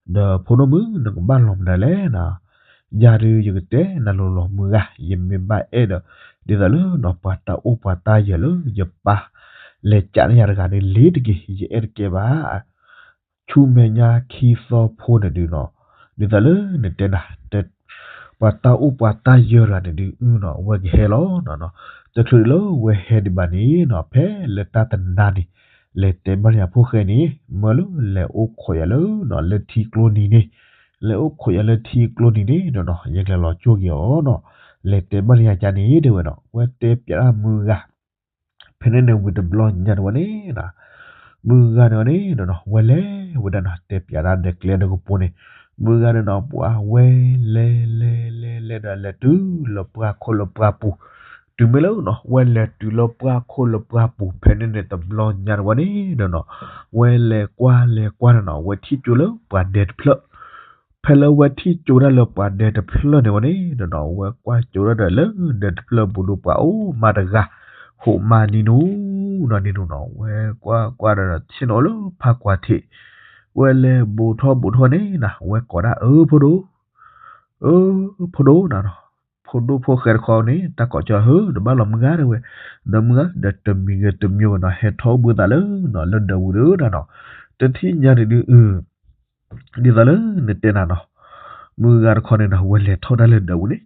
ဒီးဖိဒိၣ်မုၣ် နကဘၣ်လီၤမနုၤလဲၣ်နီၤ, ယၤဒုးယကတဲနၤလိၤလိၤမုၢ်ဂၤ ယမ့ၢ်ဘၣ်အဲၣ်ဒီး ဒ်သိးလၢနီၤ ပှၤတၢ်အိၣ်ပှၤတၢ်ယၢၤလၢယပၢ် လဲၤကးန့ၢ်ယၤတဂၤန့ၣ် လ့ၤတက့ၢ် ယအဲၣ်တကဲဘၣ် ဆူမဲာ်ညါခံသီဖိန့ၣ်ဒုးနီၤ, ဒ်သိးလၢနတဲနၤ ပှၤတၢ်အိၣ်ပှၤတၢ်ယၢၤတဂၤန့ၣ်ဒုးနီၤ အဝဲကဟဲလီၤနီၤနီၤ, တချုးလၢဝဲဟဲဒံးဘၣ်န့ၣ်နီၤ ဖဲလၢတၢ်တနါန့ၣ် လဲၤတဲဘၣ်န့ၢ်ယၤဖိၣ်ဃဲန့ၣ် မၢလၢလဲၤအိၣ်ခိးယၤလၢနီၤ လၢထံကျိနံၤန့ၣ်, လဲၤအိၣ်ခိးယၤလၢထံကျိနံၤန့ၣ်နီၤနီၤ ယကလဲၤလီၤကၠိၣ်က့ၤအီၤနီၤ, လဲၤတဲဘၣ်န့ၢ်ယၤကန့ၣ်တဲဝဲနီၤ ဝဲတဲပျးတၢ်မုၢ်ဂၤ ဖဲန့ၣ်န့ၣ်ဝံၤတဘျီညါန့ၣ်ဝဲန့ၣ်နီၤ, မုၢ်ဂၤန့ၣ်န့ၣ်နီၤ ဝဲလဲၤဝဲဒၣ်နီၤ တဲပျးတၢ်ဒီးကျဲဒီးကပူၤန့ၣ်, မုၢ်ဂၤန့ၣ်နီၤ ပှၤဝဲလဲၤလဲၤလဲၤလဲၤဒီးလဲၤတုၤလၢပှၢ်ခိၣ်လၢပှၢ်ပူၤ, တုၤမ့ၢ်လၢနီၤ ဝဲလဲၤတုၤလၢပှၢ်ခိၣ်လၢပှၢ်ပူၤ ဖဲန့ၣ်န့ၣ်တဘျီညါန့ၣ်ဝဲန့ၣ်နီၤနီၤ, ဝဲလဲၤကွၢ်လဲၤကွၢ်န့ၣ်နီၤ ဝဲထံၣ်ကၠိလၢပှၤဒဲတဖျၢၣ် ဖဲလၢဝဲထံၣ်ကၠိဒၣ်လၢပှၤဒဲတဖျၢၣ်န့ၣ်ဝဲန့ၣ်နီၤနီၤ ဝဲကွၢ်ကၠိဒၣ်ဒီးလၢဒဲတဖျၢၣ်ပူၤဒုးပှၤအိၣ်မးတဂၤ, ဟိးမးနံၤနူၤနီၤ နံၤနူၤနီၤ ဝဲကွၢ်ကွၢ်ဒီး ဆ့ၣ်နီၤအိၣ်လၢဖးကွၢ်ထံး, ဝဲလဲၤဘူးထီၣ်ဘူးထီၣ်န့ၣ်နီၤ ဝဲကိးဒၣ်အၢဖိဒိၣ် အၢဖိဒိၣ်နီၤနီၤ, ဖိဒိၣ်ဖိၣ်ဃဲတခီန့ၣ် တၢ်ကိးကၠီဟၢ တဘၣ်လီၤမုၢ်ဂၤတဲဝဲ, ဒီးမုၢ်ဂၤဒီးတမံၤဂ့ၤတမံၤဂ့ၤနီၤ ဟဲထီၣ်အိၣ်ဘှံးသးလၢနီၤ လၢဒၢးပူၤဒုးနီၤနီၤ, တထံၣ်ညါန့ၣ်ဒုး ဒ်သိးလၢနတဲနၤနီၤ, မုၢ်ဂၤတခီန့ၣ်နီၤ ဝဲလဲၤထီၣ်ဒၣ်လၢဒၢးပူၤန့ၣ်,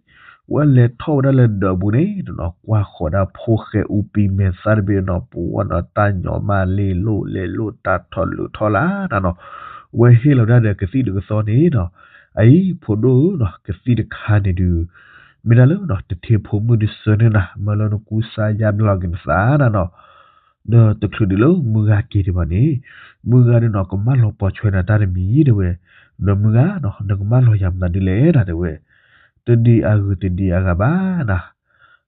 ဝဲလဲၤထီၣ်ဝဲဒၣ်လၢဒၢးပူၤန့ၣ်နီၤ ကွၢ်ဃီၤဒၣ်ဖိၣ်ဃဲအူပံၤမဲာ်သၣ်တဘ့ၣ်နီၤ ပဝဲနီၤ တၢ်ညီမးလ့လိၣ်လဲလိၣ် တၢ်ထီၣ်လုးထီၣ်လၢနၤနီၤ, ဝဲဟ့ၣ်လီၤဒၣ်ဒီးကသံၣ်တကသီန့ၣ်နီၤ, အအံၤဖိဒိၣ်ဧၢနီၤ ကသံၣ်တခါန့ၣ်ဒုး မ့ၢ်ဒၣ်လၢနီၤ တထ့ဖိမုၣ်ဒုးစၢန့ၢ်နၤ မၢလၢနကူစါယါဘျီက့ၤနသးနၤနီၤ ဒီးတချုးဒုးလၢမုၢ်ဂၤက့ၤဒံးဘၣ်န့ၣ်, မုၢ်ဂၤန့ၣ်နီၤ ကမၢလီၤပိာ်ဆွဲနၤတၢ်တမံၤတဲဝဲ, ဒီးမုၢ်ဂၤနီၤ နကမၢလီၤယၤမနုၤဒ်လဲၣ်နၤတဲဝဲ, တဒံးအဂုၤတဒံးအဂၤဘၣ်နၤ,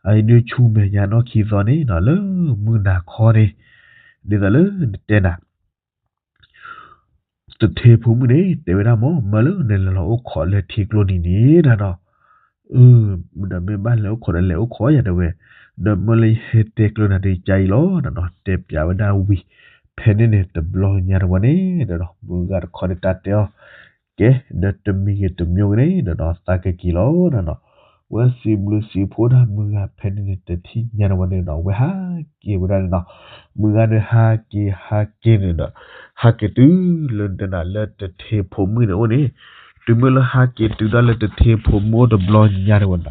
အအံၤဒုးဆူမဲာ်ညါနီၢ်ခံသီန့ၣ်နီၤ လၢမုၢ်နၤခီန့ၣ်, ဒ်သိးလၢနတဲနၤ တထ့ဖိမုၣ်န့ၣ် တဲဝဲဒၣ်မ့ၢ် မၢလၢနလဲၤလီၤအိၣ်ခိးလၢထံကျိနံၤန့ၣ်နၤနီၤ, ဒီးမ့ၢ်ဘၣ်လဲၤအိၣ်ခိးဒီးလဲၤအိၣ်ခိးယၤတဲဝဲ, ဒီးမၢလၢယဟဲတဲကျၢၤနၤဒုးကါအံၤလီၤနၤနီၤ တဲပျးဝဲဒၣ်ဝံၤ, ဖဲန့ၣ်န့ၣ်တဘျီညါတဝဲန့ၣ်ဒီးနီၤ မုၢ်ဂၤတခီန့ၣ်တၢ်တဲအီၤ, ကဲ ဒီးတမံၤဂ့ၤတမံၤဂ့ၤန့ၣ်ဒီးနီၤ သးကက့ၤလီၤနၤနီၤ, ဝဲစံးဘျုးစံးဖှိၣ်ဒၣ်မုၢ်ဂၤဖဲန့ၣ်န့ၣ် တထံၣ်ညါတဝဲန့ၣ်နီၤ ဝဲဟးက့ၤဝဲဒၣ်န့ၣ်နီၤ, မုၢ်ဂၤန့ၣ်ဟးက့ၤဟးက့ၤန့ၣ်ဒီး ဟးက့ၤတုၤလၢနတဲနၤလၢတထ့ဖိမုၣ်န့ၣ်အိၣ်န့ၣ်, တုၤမ့ၢ်လၢဟးက့ၤတုၤဒၣ်လၢတထ့ဖိမုၣ်အိၣ်တဘျီညါတဝဲန့ၣ်,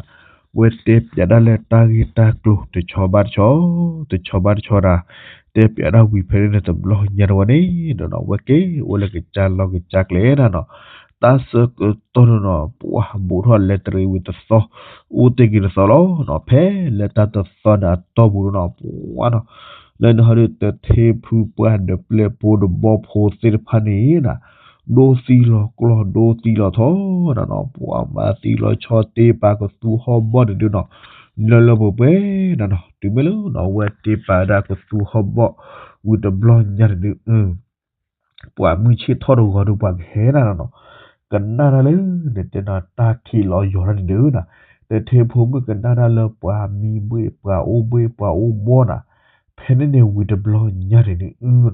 ဝဲတဲပျးဒၣ်လၢတၢ်ဂ့ၢ်တၢ်ကျိၤတဆီဘၣ်တဆီ, တဆီဘၣ်တဆီဒၣ်, တဲပျးဒၣ်ဝံၤဖဲန့ၣ်န့ၣ်တဘျီညါတဝဲန့ၣ်ဒီးနီၤ ဝဲက့ၤအိၣ်လၢကစၢ်လီၢ်ကစၢ်ကျဲနၤနီၤ, တၢ်ဆၢကတီၢ်န့ၣ်နီၤ ပှၤဘူးထီၣ်လဲၤတရံးဝံၤတသီ, အိၣ်တ့ၢ်က့ၤတသီလီၤနီၤ, ဖဲလၢတၢ်တသီန့ၣ်အတီၢ်ပူၤန့ၣ်နီၤ ပှၤနီၤ, လၢနဟီဒုးတထ့ဖုပှၢ်ဒီးပျဲၢ်ဖိတဘီဖိသ့ၣ်တဖၣ်န့ၣ်နၤ ဒိသံလီၤကျီၢ်ဒိသံလီၤထီနၤနီၤ, ပှၤမၤသံလီၤဆီတ့ပာ်ကသူဟီၣ်ဘီၣ်န့ၣ်ဒုးနီၤ, လၢလၢပှဲၤပှဲၤနၤနီၤ, တုၤမ့ၢ်လၢနီၤ ဝဲတ့ပာ်ဝဲဒၣ်ကသူဟီၣ်ဘီၣ် ဝံၤတဘျီညါန့ၣ်ဒုး ပှၤမုၢ်ဆ့ၣ်ထီၣ်တဂီၤဒုးပှၤကဟဲနၤနီၤ, ကနၣ်တၢ်လၢ နတဲနၤတၢ်ခံးလီၤယီၤထီၣ်န့ၣ်ဒုးနၤ, တထ့ဖိမုၣ်ကနၣ်တၢ်လၢပှၤမံဘှ့ၣ် ပှၤအိၣ်ဘှ့ၣ် ပှၤအိၣ်ဘီၣ်နၤ, ဖဲန့ၣ်န့ၣ်ဝံၤတဘျီညါန့ၣ်ဒုးနီၤ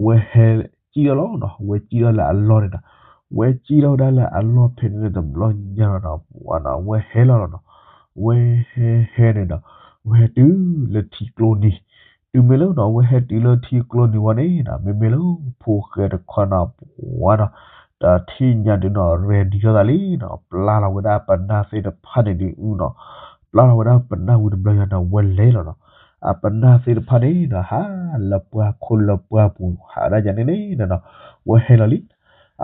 ဝဲဟဲစံၣ်ထီၣ်လီၤနီၤ, ဝဲစံၣ်ထီၣ်လၢအလီၢ်န့ၣ်နီၤ, ဝဲစံၣ်ထီၣ်ဝဲဒၣ်လၢအလီၢ်ဖဲန့ၣ်န့ၣ်တဘျီညါလီၤနီၤ, ပှၤနီၤ ဝဲဟဲလီၤလီၤနီၤ, ဝဲဟဲဟဲန့ၣ်ဒီး ဝဲဟဲတုၤလၢထံကျိနံၤ, တုၤမ့ၢ်လၢနီၤ ဝဲဟဲတုၤလၢထံကျိနံၤဝဲန့ၣ်နီၤ မ့မ့ၢ်လၢဖိၣ်ဃဲတခီနီၤ ပှၤနီၤ တထံၣ်ညါဒုးနီၤ ready ထီၣ်သးလံနီၤ, ပျၢ်လီၤဝဲဒၣ်ပနၢ်သ့ၣ်တဖၣ်န့ၣ်ဒုးနီၤ, ပျၢ်လီၤဝဲဒၣ်ပနၢ်ဝံၤတဘျီညါနီၤ ဝဲလဲၤလီၤနီၤ, အပနၢ်သ့ၣ်တဖၣ်န့ၣ်နီၤ ဟးလၢပှၢ်ခိၣ်လၢပှၢ်ပူၤ ဟးဒၣ်ယၤန့ၣ်န့ၣ်နီၤ ဝဲဟဲလီၤလံ,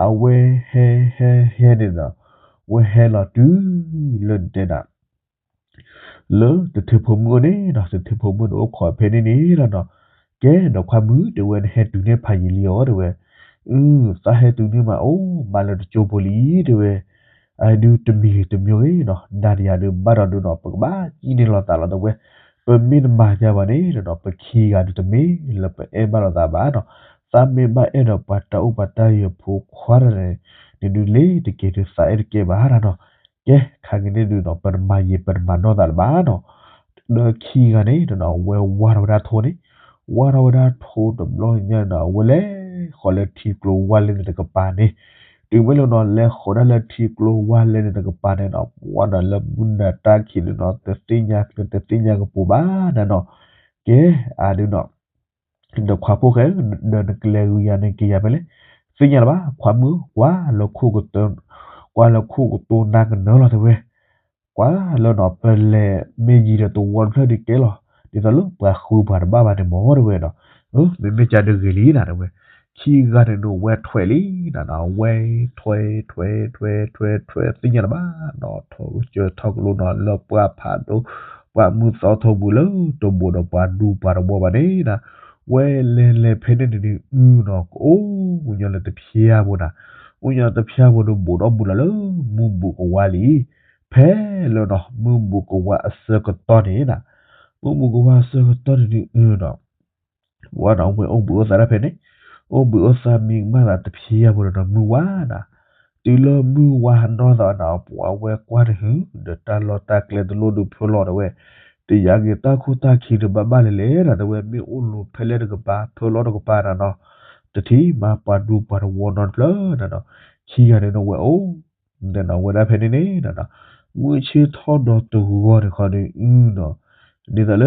အဝဲဟဲဟဲဟဲန့ၣ်နီၤ ဝဲဟဲလီၤတုၤလၢနတဲနၤ လၢတထ့ဖိမုၣ်အိၣ်န့ၣ်နီၤ တထ့ဖိမုၣ်န့ၣ်အိၣ်ခိးဖဲန့ၣ်န့ၣ်လီၤနီၤ, ကဲဒီးခွါမုၣ်တဲဝဲ နဟဲတုၤန့ၢ်ဖးယံာ်လံအီၤတဲဝဲ, အု သးဟဲတုၤန့ၢ်မးအိၣ်မးလၢတကၠိဖိလံတဲဝဲ, အဒုးတမံၤဂ့ၤတမံၤဂ့ၤနီၤ နၤဒီးယၤဒုးဘၣ်ဒီးဒုးနီၤ ပကဘၣ်စံၣ်န့ၢ်လိာ်သးလီၤတဲဝဲ, ပမ့ၢ်တမၤယါဘၣ်န့ၣ်နီၤ ပခံဂၤဒုးတမ့ၢ်လၢပအဲၣ်ဘၣ်လိာ်သးဘၣ်နီၤ, သးမ့ၢ်ဘၣ်အဲၣ်ဒီးပှၤတၢ်အိၣ်ပှၤတၢ်ယၢၤဖိခွါတဂၤန့ၣ် နဒုးလ့ၤတက့ၢ်ဒုးသးအဲၣ်တကဲဘၣ်နီၤ, ကဲ ခါက့ၤန့ၣ်ဒုးနီၤ ပတမၤယံာ်ပတမၤနီၢ်သးလၢၤဘၣ်နီၤ, ဒီးခံဂၤန့ၣ်နီၤ ဝဲဝါထီၣ်ဝဲဒၣ်ထိန့ၣ်, ဝါထီၣ်ဝဲဒၣ်ထိတဘျီညါနီၤ ဝဲလဲၤဃီၤလၢထံကျိဝါလၢန့ၣ်တကပၤန့ၣ်, တ တုၤမ့ၢ်လၢနီၤ လဲၤဃီၤဒၣ်လၢထံကျိဝါလဲန့ၣ်တကပၤန့ၣ်နီၤ ပှၤနီၤလၢမုၢ်နၤတၢ်ခံးဒုနီၤ တသ့ၣ်ညါကျဲ တသ့ၣ်ညါကပူၤဘၣ်နၤနီၤ. ကဲ အဒုနီၤ ဒီးခွါဖိၣ်ဃဲ ဒီးနကလဲၤဂုာ်ယၤန့ၣ်က့ၤယၤဖဲလဲၣ်, သ့ၣ်ညါလၢၤဘၣ် ခွါမုၣ် ကွၢ်လၢခိၣ်ကတၢၢ် ကွၢ်လၢခိၣ်ကတိၤနါကနၢလီၤတဲဝဲ, ကွၢ်လၢနီၤ ပလဲၤမ့ၢ်ယံၤဒီးတဝီတဖျၢၣ်ဒုးကဲလီၤ, ဒ်သိးလၢပှၤဃုပှၤတဘၣ်ဘၣ်န့ၣ်မ့ၢ်တဲဝဲနီၤ, မ့မ့ၢ်ကဒီးဂ့ၤလံနၤတဲဝဲ, ခံဂၤန့ၣ်ဒုးဝဲထွဲလံနၤနီၤ ဝဲထွဲထွဲထွဲထွဲထွဲ သ့ၣ်ညါလၢၤဘၣ်နီၤ ထီၣ်ကစၢၢ်ထီၣ်ကလိနီၤ လၢပှၤဖးဒိၣ် ပှၤမုၢ်သီထီၣ်ပူၤလၢတဘိးဒီးပှၤဒူပှၤတဝီဘၣ်န့ၣ်နၤ, ဝဲလဲၤလဲၤဖဲန့ၣ်န့ၣ်ဒုး အုနီၤ ကအိၣ်ညီလၢတဖျါဖိနၤ, အိၣ်ညီတဖျါဖိဒီးဘိးဒီးဘုလီၤလၢ မုၢ်ဘူးကဝါလံ, ဖဲလၢနီၤ မုၢ်ဘူးကဝါအဆၢကတီၢ်န့ၣ်နၤ, မုၢ်ဘူးကဝါအဆၢကတီၢ်န့ၣ်ဒုး အုနီၤ ဝဲနီၤ ဝဲအိၣ်ဘှံးအိၣ်သါဒၣ်ဖဲန့ၣ်, အိၣ်ဘှံးအိၣ်သါမံကမၣ်သးတဖျါဖိဒီးနီၤ မုၢ်ဝါနၤ, တုၤလၢမုၢ်ဝါနီၢ်သးနၤ ပှၤဝဲကွၢ်တဟု ဒီးတၢ်လီၢ်တၢ်ကျဲတလိၣ်ဒုးဖၢလီၤတဲဝဲ, တယၤက့ၤတၢ်ခိၣ်တၢ်ခံးဒုးဘၣ်ဘၣ်လဲၤလဲၤနၤတဲဝဲ, မ့ၢ်အိၣ်လိၤဖဲလဲၣ်တကပၤ ဖၢလီၤတကပၤနၤနီၤ, တထံၣ်မၤပှၤဒူပှၤတဝီနီတဖျၢၣ်နၤနီၤ, ခံဂၤန့ၣ်နီၤ ဝဲအိၣ် တဲနီၤ ဝဲဒၣ်ဖဲန့ၣ်န့ၣ်နၤနီၤ, မုၢ်ဆ့ၣ်ထီၣ်ဒီးတဂီၤန့ၣ်ခီဒုး အုနီၤ, ဒ်သိးလၢန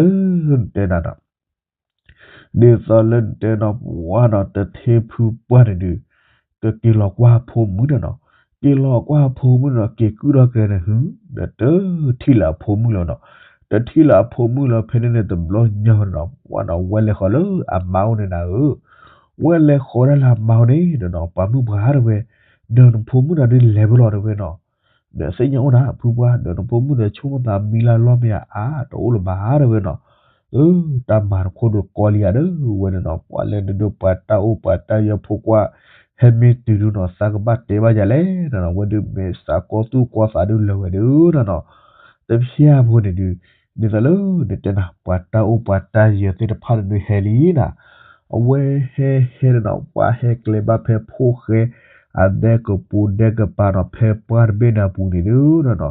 တဲနၤနီၤ ဒ်သိးလၢနတဲနီၤ ပှၤနီၤ တထ့ဖုပှၢ်န့ၣ်ဒုး ကက့ၤလီၤကွၢ်အဖိမုၣ်န့ၣ်နီၤ, က့ၤလီၤကွၢ်အဖိမုၣ်န့ၣ်နီၤ က့ၤကုၢ်ထီၣ်ကျဲန့ၣ်ဟု ဒီးတထံၣ်လၢအဖိမုၣ်လၢၤနီၤ, တထံၣ်လၢအဖိမုၣ်လၢၤဖဲန့ၣ်န့ၣ် တဘျီညါန့ၣ်နီၤ ပှၤနီၤ ဝဲလဲၤဃီၤလၢအမါအိၣ်န့ၣ်နၤဧၢ, ဝဲလဲၤဃီၤဒၣ်လၢအမါအိၣ်န့ၣ်ဒီးနီၤ ပှၤမုၣ်ပှၢ်တဲဝဲ, ဒီးနဖိမုၣ်နၤဒုးလဲၤဖဲလဲၣ်တဲဝဲနီၤ ဒီးသ့ၣ်ညါအိၣ်နၤ ဖုပှၢ် ဒီးနဖိမုၣ်ဒီးဆိကမိၣ်သးမံလၢအလီၢ်မ့ၢ်ဧါ တအိၣ်လၢၤဘၣ်တဲဝဲနီၤ, အၢ တၢ်မၤတခိၣ်ဒီးကီလံဧါဒီးဝဲန့ၣ်နီၤ ပှၤလဲၤနုာ်ဒီးပှၤတၢ်အိၣ်ပှၤတၢ်ယၢၤဖိခွါ ဟဲမ့ၢ်တုၤဒုနီၤ သးကဘၣ်တဲဘၣ်ယၤလဲၣ်နၤနီၤ ဝဲဒုးမဲာ်ဆှးကီသူၣ်ကီသးဒုးလၢာ်ဝဲဒုနီၤနီၤ, တဖျါဖိန့ၣ်ဒုး ဒ်သိးလၢနတဲနၤ ပှၤတၢ်အိၣ်ပှၤတၢ်ယၢၤသ့ၣ်တဖၣ်န့ၣ်ဒုးဟဲလံနၤ အဝဲဟဲဟဲန့ၣ်နီၤ ပှၤဟဲကျဲဘၣ်ဖဲဖိၣ်ဃဲ အဒဲကပူၤဒဲကပၤနီၤ ဖဲပှၢ်တဘ့ၣ်န့ၣ်အပူၤန့ၣ်ဒုနီၤနီၤ,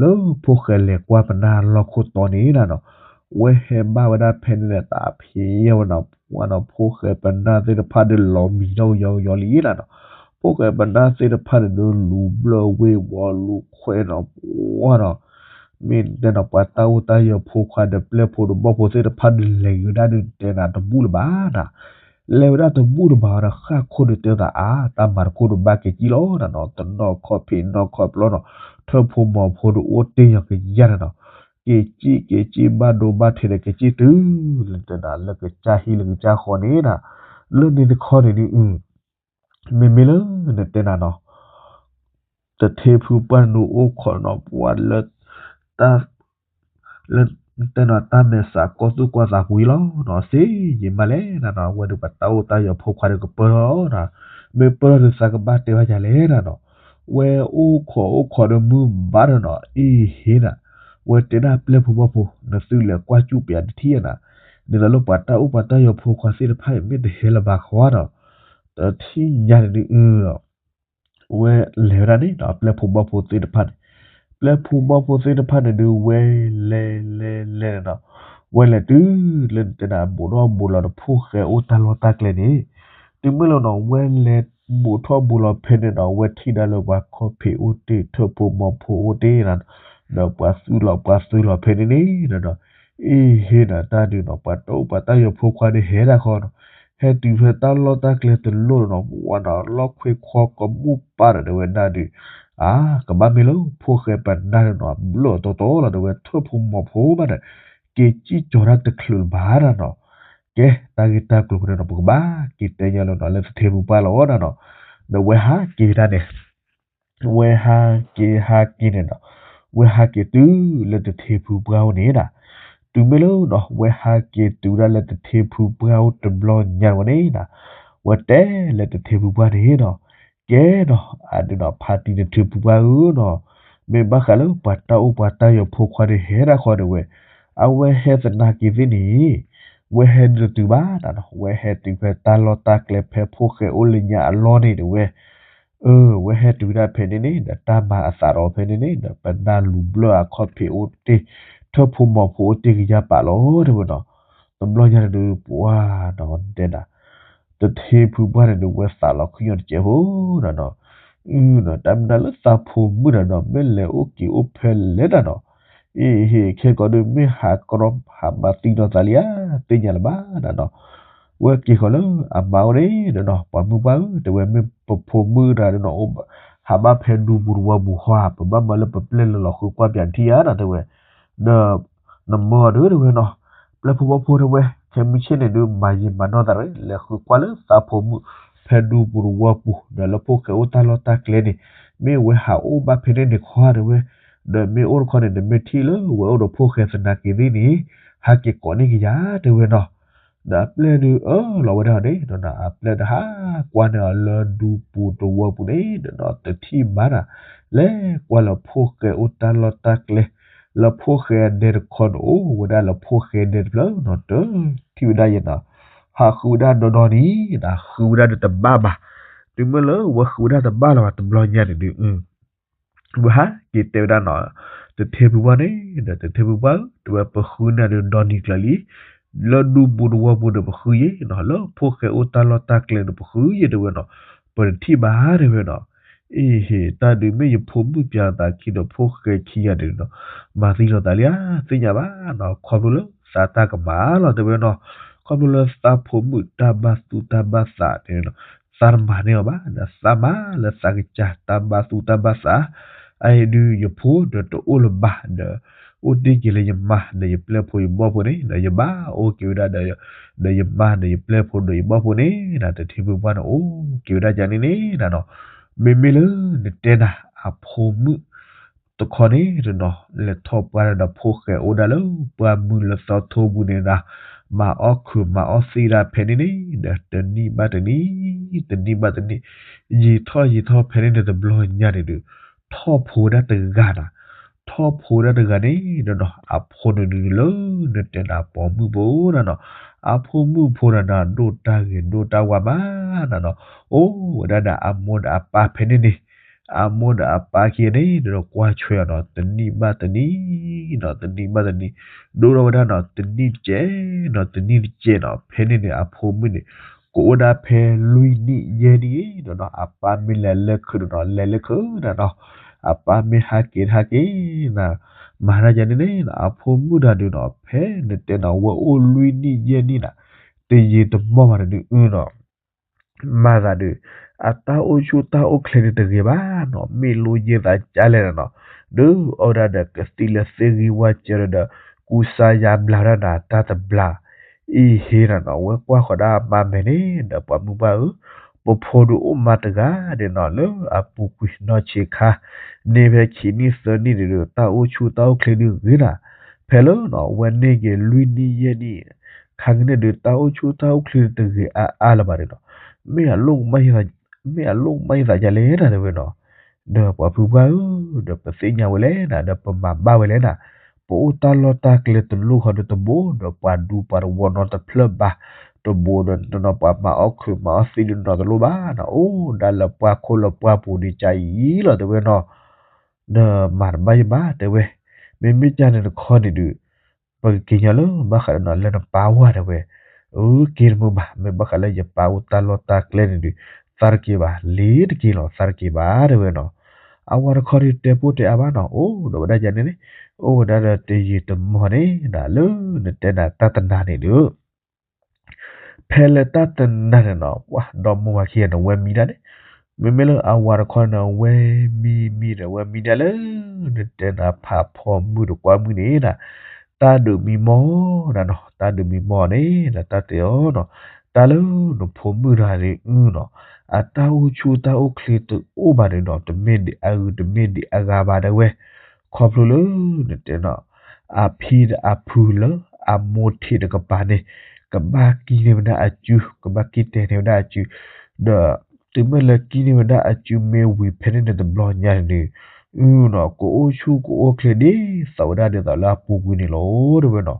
လၢဖိၣ်ဃဲလဲၤကွၢ်ပနၢ်လီၢ်ခိၣ်တီန့ၣ်နၤနီၤ, ဝဲဟဲဘၣ်ဝဲဒၣ်ဖဲန့ၣ်န့ၣ် တၢ်ဖံးဝဲနီၤ ပှၤနီၤ ဖိၣ်ဃဲပနၢ်သ့ၣ်တဖၣ်ဒုးလီၤမံၤထီၣ်ကယီကယီလံနၤနီၤ, ဖိၣ်ဃဲပနၢ်သ့ၣ်တဖၣ်န့ၣ်ဒုး လူၤဘျၢၣ်ဝ့ၢ်ဝီၤလူၤခွဲးနီၤ ပှၤနီၤ မ့ၢ်တဲနီၤ ပှၤတၢ်အိၣ်တၢ်ယၢၤဖိခွါဒီးပျဲၢ်ဖိဒီးဘီၣ်ဖိသ့ၣ်တဖၣ်ဒုးလဲၤဂ့ၤဝဲဒၣ်ဒုး တဲနၤတဘူၣ်လၢၤဘၣ်နၤ, လဲၤဝဲဒၣ်တဘူၣ်လၢၤဘၣ်ဒီး ဃၣ်ခိၣ်ဒုးတဲသးအါ တၢ်မၤတခိၣ်ဒုးဘၣ်က့ၤကံၣ်လီၤနၤနီၤ တနီၢ်ခီၣ်ဖံးနီၢ်ခီၣ်ပျီနီၤ ထၢၣ်ဖိမီၤဖိဒုးအိၣ်တ့ၢ်ယီၤကယၢ်နၤနီၤ, က့ၤကံၣ်က့ၤကံၣ်ဘၣ်ဒိဘၣ်ထံးဒီး ကကံၣ်တုၤ လၢတဲနၤ လၢကစၢ်ဟံၣ်လၢကစၢ်ဃီန့ၣ်နၤ, လၢန့ၣ်တခီန့ၣ်ဒုး မ့မ့ၢ်လၢနတဲနၤနီၤ တထ့ဖုပှၢ်နုာ်အိၣ်ခိးနီၤ ပှၤလၢ တၢ် လၢတဲနီၤ တၢ်မဲာ်ဆှးကီသူၣ်ကီသးပူၤအံၤလီၤနီၤ စ့ယံာ်မးလဲၣ်နၤနီၤ အဝဲဒုးပှၤတၢ်အိၣ်တၢ်ယၢၤဖိခွါဒုးကပၢၢ်လီၤနၤ, မ့ၢ်ပၢၢ်လီၤဒုးသးကဘၣ်တဲဘၣ်ယၤလဲၣ်နၤနီၤ, ဝဲအိၣ်ခိးအိၣ်ခိးဒီးမုၢ်ဘၣ်ဒီးနီၤ အ့ၣ်ဟ့နၤ, ဝဲတဲဒၣ်ပျဲၢ်ဖိဘီၣ်ဖိ နသုလဲၤကွၢ်စူၣ်ပယၤတထံၣ်နၤ, ဒ်သိးလၢပှၤတၢ်အိၣ်ပှၤတၢ်ယၢၤဖိခွါသ့ၣ်တဖၣ်အံၤ မ့ၢ်တဟဲလၢၤဘၣ်ဃီနီၤ, တထံၣ်ညါန့ၣ်ဒုး ဝဲလဲၤဝဲဒၣ်န့ၣ်နီၤ ပျဲၢ်ဖိဘီၣ်ဖိသ့ၣ်တဖၣ်န့ၣ်, ပျဲၢ်ဖိဘီၣ်ဖိသ့ၣ်တဖၣ်န့ၣ်ဒုး ဝဲလဲၤလဲၤလဲၤန့ၣ်နီၤ, ဝဲလဲၤတုၤလၢနတဲနၤ ဘူးထီၣ်ဘူးလီၤဒီးဖိၣ်ဃဲအိၣ်တၢ်လီၢ်တၢ်ကျဲန့ၣ်, တုၤမ့ၢ်လီၤနီၤ ဝဲလဲၤဘူးထီၣ်ဘူးလီၤဖဲန့ၣ်နီၤ ဝဲထံၣ်ဒၣ်လၢပှၤခီၣ်ဖံးအိၣ်တ့ၢ် ထၢၣ်ဖိမီၤဖိအိၣ်တ့ၢ်နၤ, ဒီးပှၤသူၣ်လီၤပှၤသုးလီၤဖဲန့ၣ်န့ၣ်နီၤ, အ့ၣ်ဟ့နၤတၢ်ဒုးနီၤ ပှၤတၢ်အိၣ်ပှၤတၢ်ယၢၤဖိခွါန့ၣ်ဟဲဒၣ်ဃီနီၤ, ဟဲတုၤဖဲတၢ်လီၢ်တၢ်ကျဲတလိၣ်နီၤ ဝဲနီၤ လီၢ်ခွ့ခွီကမူၣ်ပၢ်ဒီးတဲဝဲဒၣ်ဒုး, အါ ကဘၣ်မ့ၢ်လၢဖိၣ်ဃဲပနၢ်န့ၣ်နီၤ ဘျၢၣ်တီတီလီၤတဲဝဲ ထၢၣ်ဖိမီၤဖိဘၣ်ဒီး က့ၤစံၣ်ကၠီၤတၢ်တချုးလၢၤဘၣ်နၤနီၤ, ကဲ တၢ်ဂ့ၢ်တၢ်ကျိၤဖဲန့ၣ်နီၤ ပကဘၣ်က့ၤတဲညါလၢနီၤ လၢတထ့ဖုပှၢ်လီၤနၤနီၤ, ဒီးဝဲဟးက့ၤဝဲဒၣ်န့ၣ် ဝဲဟးက့ၤဟးက့ၤန့ၣ်နီၤ, ဝဲဟးက့ၤတုၤလၢတထ့ဖုပှၢ်အိၣ်န့ၣ်နၤ, တုၤမ့ၢ်လၢနီၤ ဝဲဟးက့ၤတုၤဒၣ်လၢတထ့ဖုပှၢ်အိၣ်တဘျီညါဝဲန့ၣ်နၤ, ဝဲတဲလၢတထ့ဖုပှၢ်န့ၣ်နီၤ, ကဲနီၤ အဒုးနီၤ ဖါတံၢ်တထ့ဖုပှၢ်ဧၢနီၤ, မ့ၢ်ဘၣ်ဃးလၢပှၤတၢ်အိၣ်ပှၤတၢ်ယၢၤဖိခွါန့ၣ်ဟဲဒၣ်ဃီဒီးဝဲ, အဝဲဟဲသနာ်က့သ့ၣ်န့ၣ် ဝဲဟဲဒုးတတုၤဘၣ်နၤနီၤ, ဝဲဟဲတုၤဖဲတၢ်လီၢ်တၢ်ကျဲဖဲဖိၣ်ဃဲအိၣ်လၢညါအလီၢ်န့ၣ်တဲဝဲ, အၢ ဝဲဟဲတုၤဒၣ်ဖဲန့ၣ်န့ၣ် ဒီးတၢ်မၤအသးဒီးဖဲန့ၣ်န့ၣ် ဒီးပနၢ်လူၤဘျၢၣ်အခီၣ်ဖံးအိၣ်တ့ၢ် ထၢၣ်ဖိမီၤဖိအိၣ်တ့ၢ်ကယၤပာ်လီၤတဲဝဲနီၤ, တဘျီညါန့ၣ်ဒုး ပှၤနီၤတဲနၤ တထ့ဖုပှၢ်န့ၣ်ဒုး ဝဲသးလီၤခုညီတကဲးဖိနီၤနီၤ, တၢ်မ့ၢ်တၢ်လၢသးဖိမုၣ်တၢ်ဒီး မ့ၢ်လဲၤအိၣ်က့ၤအိၣ်ဖဲလဲၣ်တၢ်နီၤ, အ့ဟ့ၣ် ခဲကီးဒုး မ့ၢ်ဟးကရီဟးမၤသံဒီးသးလံဧါ, သ့ၣ်ညါလၢၤဘၣ်တၢ်နီၤ, ဝဲက့ၤဃီၤလၢအမါအိၣ်န့ၣ်တနီၤ, ပှၤမုၣ်ပှၢ်ဧၢ တဲဝဲ, မ့ၢ်ပဖိမုၣ်တၢ်ဒီးနီၤ ဟးဘၣ်ဖဲဒူပူၤတဝီပူၤဟီဧါ, ပဘၣ်မၤလၢပပျဲၢ်လၢလီၤဃုကွၢ်ပၠးထံၣ်ဧါနီၤ တဲဝဲ, ဒီး နမၢအီၤဒုး တဲဝဲနီၤ, ပျဲၢ်ဖိဘီၣ်ဖိ တဲဝဲ, ခဲမုၢ်ဆ့ၣ်န့ၣ်ဒုး မၤယံာ်မၤနီၢ်သးရ့ၣ် လဲၤဃုကွၢ်လၢသးဖိမုၣ် ဖဲဒူပူၤတဝီပူၤ ဒီးလၢဖိၣ်ဃဲအိၣ်တၢ်လီၢ်တၢ်ကျဲန့ၣ်, မ့ၢ်ဝဲဟးအိၣ်ဘၣ်ဖဲန့ၣ်န့ၣ်ခီ တဲဝဲ, ဒီးမ့ၢ်အိၣ်တခီန့ၣ် နမ့ၢ်ထံၣ်လၢဝဲအိၣ်ဒီးဖိၣ်ဃဲသနာ်က့သ့ၣ်န့ၣ်, ဟးက့ၤကိးန့ၢ်ကယၤ တဲဝဲနီၤ, ဒီးအပျဲၢ်ဒုးအၢၣ်လီၤဝဲဒၣ်န့ၣ် ဒီးအပျဲၢ်တဟးကွၢ်န့ၢ်အီၤလၢဒူပူၤတဝီပူၤန့ၣ် ဒီးတထံၣ်ဘၣ်နၤ, လဲၤကွၢ်လၢဖိၣ်ဃဲအိၣ်တၢ်လီၢ်တၢ်ကျဲ လၢဖိၣ်ဃဲဒဲတခီန့ၣ် အိၣ်ဝဲဒၣ်လၢဖိၣ်ဃဲဒဲတဖျၢၣ်နီၤ, တထံၣ်ဝဲဒၣ်ယဲနီၤ, ဟးဃုဝဲဒၣ်ဒီဒီနံၤနၤ, ဃုဝဲဒၣ်ဒုးတဘၣ်ဘၣ်, တုၤမ့ၢ်လၢဝဲဃုဝဲဒၣ်တဘၣ်လၢၤဘၣ် တဘျီညါန့ၣ်ဒုး ဝဲဟးက့ၤတဲဝဲဒၣ်နီၤ, တထံၣ်ဖုပှၢ်န့ၣ် ဒီးတထံၣ်ဖုပှၢ်ဧၢ တဲဝဲ ပဃုနၤဒုးဒီနံၤကျၢၤလံ, လၢဒူပူၤတဝီပူၤန့ၣ် ပဃုယဲနီၤ, လၢဖိၣ်ဃဲအိၣ်တၢ်လီၢ်တၢ်ကျဲန့ၣ် ပဃုယဲတဲဝဲနီၤ, ပတထံၣ်ဘၣ် တဲဝဲနီၤ, အ့ဟ့ၣ် တၢ်ဒုးမ့ၢ်ယဖိမုၣ်ပၠးသးခံဒီးဖိၣ်ဃဲခံဂၤန့ၣ်နီၤ, မၤသံလိာ်သးလံဧါ သ့ၣ်ညါဘၣ်နီၤ, ခီဖျိလၢသးတၢ်ကမၣ်လီၤ တဲဝဲနီၤ, ခီဖျိလၢသးဖိမုၣ်တၢ်ဘၣ်သူၣ်တၢ်ဘၣ်သးန့ၣ်နီၤ, သးတမၤန့ၢ်အီၤဘၣ် ဒီးသးမၤလၢသးကစၢ်တၢ်ဘၣ်သူၣ်တၢ်ဘၣ်သး, အအံၤဒုးယဖိဒီးတအိၣ်လၢၤဘၣ်ဒီး, အိၣ်တ့ၢ်က့ၤလၢယမါဒီးယပျဲၢ်ဖိယဘီၣ်ဖိန့ၣ် ဒီးယဘၣ်အိၣ်က့ၤဝဲဒၣ်ဒီး, ဒီးယမါဒီးယပျဲၢ်ဖိဒီးယဘီၣ်ဖိန့ၣ်နၤ, တထံၣ်ဖုပှၢ်န့ၣ်အိၣ်က့ၤဝဲဒၣ်ကန့ၣ်န့ၣ်နၤနီၤ, မ့မ့ၢ်လၢနတဲနၤအဖိမုၣ် တခီန့ၣ်တနီၤ လဲၤထီၣ်ပှၢ်တၢ်ဒီးဖိၣ်ဃဲအိၣ်ဒၣ်လၢပှၢ်မုၢ်လၢသီထိပူၤန့ၣ်နၤ, မၤအီၣ်ခုးမၤအီၣ်သံဒၣ်ဖဲန့ၣ်န့ၣ် ဒီးတနံၣ်ဘၣ်တနံၣ်, တနံၣ်ဘၣ်တနံၣ်, ယံာ်ထီၣ်ယံာ်ထီၣ်ဖဲန့ၣ်န့ၣ်တဘျီညါန့ၣ်ဒီး, ထီၣ်ဖိဝဲဒၣ်တဂၤနၤ, ထီၣ်ဖိဝဲဒၣ်တဂၤန့ၣ်ဒီးနီၤ အဖိန့ၣ်ဒုးလၢနတဲနၤပိာ်မုၣ်ဖိနၤနီၤ, အဖိမုၣ်ဖိနၤနီၤ ဒိၣ်တၢ်ဂ့ၤဒိၣ်တၢ်ဝါမးနၤနီၤ, အိၣ်ဝဲဒၣ်ဒီးအမိၢ်ဒီးအပၢ်ဖဲန့ၣ်န့ၣ် အမိၢ်ဒီးအပၢ်ခံဂၤန့ၣ် ဒီးကွၢ်ဆွဲအီၤနီၤ တနံၣ်ဘၣ်တနံၣ်နီၤ တနံၣ်ဘၣ်တနံၣ်, ဒိၣ်ထီၣ်ဝဲဒၣ်နီၤ တနံၣ်တကဲးနီၤ တနံၣ်တကဲးနီၤ ဖဲန့ၣ်န့ၣ် အဖိမုၣ်န့ၣ် ကအိၣ်ဒၣ်ဖဲလွံၢ်နံၣ်ယဲၢ်နံၣ်နီၤ အပၢ်မ့ၢ်လဲၤလၢခုးနီၤ လဲၤလၢခုးနၤနီၤ အပၢ်မ့ၢ်ဟးက့ၤဟးက့ၤနၤ မၤတၢ်ယဲန့ၣ်န့ၣ် အဖိမုၣ်တၢ်ဒုးနီၤ ဖဲနတဲနီၤ ဝဲအိၣ်လွံၢ်နံၣ်ယဲၢ်နံၣ်နၤ တယံာ်တမီၢ်ဘၣ်တဒုးအုနီၤ မၤသးဒုး အတၢ်အိၣ်ဆူၣ်တၢ်အိၣ်ချ့န့ၣ်တဂ့ၤဘၣ်နီၤ မ့ၢ်လိယဲၢ်သးကၢ်လဲၣ်နၤနီၤ ဒုးအီၣ်ဝဲဒၣ်ဒီးကသံၣ်လၢသ့ၣ်ဂံၢ်ဝါစၢၤဒီး ကူစါယါဘျါဒၣ်နၤတၢ်တဘျါ အံၤဟ့နၤနီၤ ဝဲကွၢ်ဃီၤဒၣ်မါမဲာ်န့ၣ် ဒီးပှၤမုၢ်ပှၢ်ဧၢ ပဖိဒုးအိၣ်မါတဂၤဒဲးနီၤ လၢအပူၤကွံာ်နီၢ်ဆံးခါ န့ၢ်ဖဲခံနံၣ်သၢနံၣ်န့ၣ်ဒီး တၢ်အိၣ်ဆူၣ်တၢ်အိၣ်ချ့ဒုးဂ့ၤနၤ ဖဲလၢနီၤ ဝဲန့ၢ်က့ၤလွံၢ်နံၣ်ယဲၢ်နံၣ် ခါကန့ၣ်ဒုး တၢ်အိၣ်ဆူၣ်တၢ်အိၣ်ချ့တဂ့ၤအါအါလၢၤဘၣ်န့ၣ်နီၤ မ့ၢ်အလိၣ် မ့ၢ်အလိၣ်မၤယသးယလဲၣ်နၤတဲဝဲနီၤ ဒီးပှၤဖုပှၢ်ဧၢ ဒီးပသ့ၣ်ညါဝဲလဲၣ်နၤ ဒီးပမၤဘၣ်ဝဲလဲၣ်နၤ ပအိၣ်တၢ်လီၢ်တၢ်ကျဲတလိၣ်ဃီဒီးတဘိ ဒီးပှၤဒူပှၤတဝီနီတဖျၢၣ်ဘၣ် တဘိဒီးနီၤ ပှၤမၤအီၣ်ခုးမၤအီၣ်သံဒီးနီတလိၣ်ဘၣ်နၤ အိၣ်ဒၣ်လၢပှၢ်ခိၣ်လၢပှၢ်ပူၤန့ၣ်ကါအံၤလီၤတဲဝဲနီၤ ဒီးမၤတဘၣ်ယဘၣ်တဲဝဲ မ့မ့ၢ်ကၢ်န့ၣ်တခီန့ၣ်ဒုး ပကက့ၤညီလၢဘၣ်ဃးဒီးနီၤ လၢနပၢ်ဝဲတဲဝဲ အၢ က့ၤတမုာ်ဘၣ် မ့ၢ်ဘၣ်ဃးလၢယပၢ်အိၣ်တၢ်လီၢ်တၢ်ကျဲန့ၣ်ဒုး သးတက့ၤဘၣ် လ့ၤတက့ၤလီၤ သးတက့ၤဘၣ်တဲဝဲနီၤ အဝၤတခီန့ၣ်တဲပိၢ်တဲအါဘၣ်နီၤ အိၣ်ဒီးဝဲဒၣ်ယၤန့ၣ်န့ၣ် အိၣ်ဝဲဒၣ်ဒီးတယံာ်တမီၢ်န့ၣ် လၢနတဲနၤတၢ်တနၤန့ၣ်ဒုး ဖဲလၢတၢ်တနၤန့ၣ်နီၤ ပှၤဒီမါဝၤခံဂၤန့ၣ် ဝဲမံဒၣ်န့ၣ် မ့မ့ၢ်လၢအဝၤတခီန့ၣ် ဝဲမံမံဒီး ဝဲမံဒၣ်လၢ နတဲနၤဖးဖီမုၢ်တကွၢ်မုၢ်န့ၣ်နၤ တၢ်ဒုးမံမီၢ်နၤနီၤ တၢ်ဒုးမံမီၢ်န့ၣ် နတၢ်တဲအီၤနီၤ တၢ်လၢနဖိမုၣ်တဂၤန့ၣ်အုနီၤ အတၢ်အိၣ်ဆူၣ်တၢ်အိၣ်ချ့တအိၣ်ဘၣ်န့ၣ်နီၤ တမ့ၢ်ဒံးအဂုၤတမ့ၢ်ဒံးအဂၤဘၣ်တဲဝဲ ခီဖျိလၢနတဲနီၤ အဖံဒီးအဖုလၢအမိၢ်ထံးတကပၤန့ၣ် ကဘၣ်ကံၢ်န့ၢ်ဝဲဒၣ်အစု ကဘၣ်ကံၢ်တဲာ်န့ၢ်ဝဲဒၣ်အစု ဒီးတုၤမ့ၢ်လၢကံၢ်န့ၢ်ဝဲဒၣ်အစုမ့ၢ်ဝံၤဖဲန့ၣ်န့ၣ်တဘျီညါန့ၣ် အုနီၤ ကအိၣ်ဆူၣ်ကအိၣ်ချ့ဒ်သိးဝဲဒၣ်ဒ်သိးလၢအပူၤကွံာ်န့ၣ်လီၤ တဲဝဲနီၤ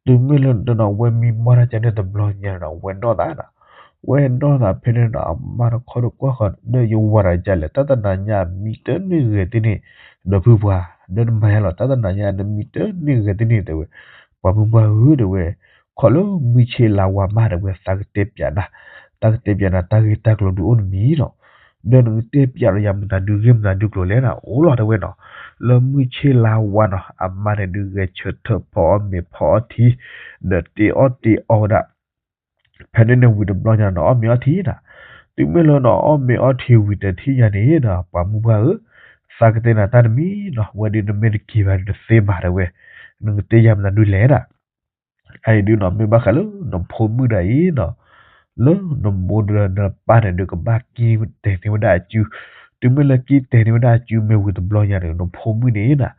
တုၤမ့ၢ်လၢနတဲနီၤ ဝဲမံမီၢ်တၢ်ကန့ၣ်တဘျီညါနီၤ ဝဲနီၢ်သးနီၤ ဝဲနီၢ်သးဖဲန့ၣ်နီၤ အမါတခီတကွၢ်ဃီၤ ဒီးယဝၤတၢ်ကလဲၣ် တၢ်တနၤညါမံတန့ၢ်ဂဲၤတန့ၢ် ဒီးဖုပှၤ ဒီးနမၤယါလီၤ တၢ်တနၤညါနမံတန့ၢ်ဂဲၤတန့ၢ်တဲဝဲ ပှၤမုၢ်ပှၢ်ဧၢတဲဝဲ ခီလၢမုၢ်ဆ့လါဝါမးတဲဝဲ သးကတဲပၠးနၤ တၢ်ကတဲပၠးနၤ တၢ်ဂ့ၢ်တၢ်ကျိၤဒုးအိၣ်တမံၤနီၤ ဒီးနကတဲပျးဒီးယၤမတၤဒုဂ့ၢ်မတၤဒုကျိၤလဲၣ်နၤ အိၣ်လီၤတဲဝဲနီၤ. လၢမုၢ်ဆ့ၣ်လါဝါနီၤ အမါန့ၣ်ဒုးဂဲၤဆၢထၢၣ်ဖီအီၣ်မ့ၤဖီအီထံ ဒီးတ့အီၣ်တ့အီဝဲဒၣ် ဖဲန့ၣ်န့ၣ်ဝံၤတဘျီညါနီၤ အီၣ်မ့ၤအီထံနီၤ. တုၤမ့ၢ်လၢနီၤ အီၣ်မ့ၤအီထံဝံၤတထံၣ်ညါန့ၣ်နီၤ ပှၤမုၢ်ပှၢ်ဧၢ, သးကတဲနၤတၢ်တမံၤနီၤ ဝဲဒုးနမ့ၢ်တက့ၤဘၣ်ဒုးတသ့ဘၣ်တဲဝဲ, နကတဲယၤမတၤဒုလဲၣ်ဒၣ် အအံၤဒုးနီၤ မ့ၢ်ဘၣ်ဃးလၢနဖိမုၣ်ဒၣ်အံၤနီၤ, လၢနမိၢ်ဒီးနပၢ်န့ၣ်ဒုး ကဘၣ်ကံၢ်တဲာ်န့ၢ်ဝဲဒၣ်အစု, တုၤမ့ၢ်လၢကံၢ်တဲာ်န့ၢ်ဝဲဒၣ်အစုမ့ၢ်ဝံၤတဘျီညါန့ၣ် နဖိမုၣ်န့ၣ်နီၤ က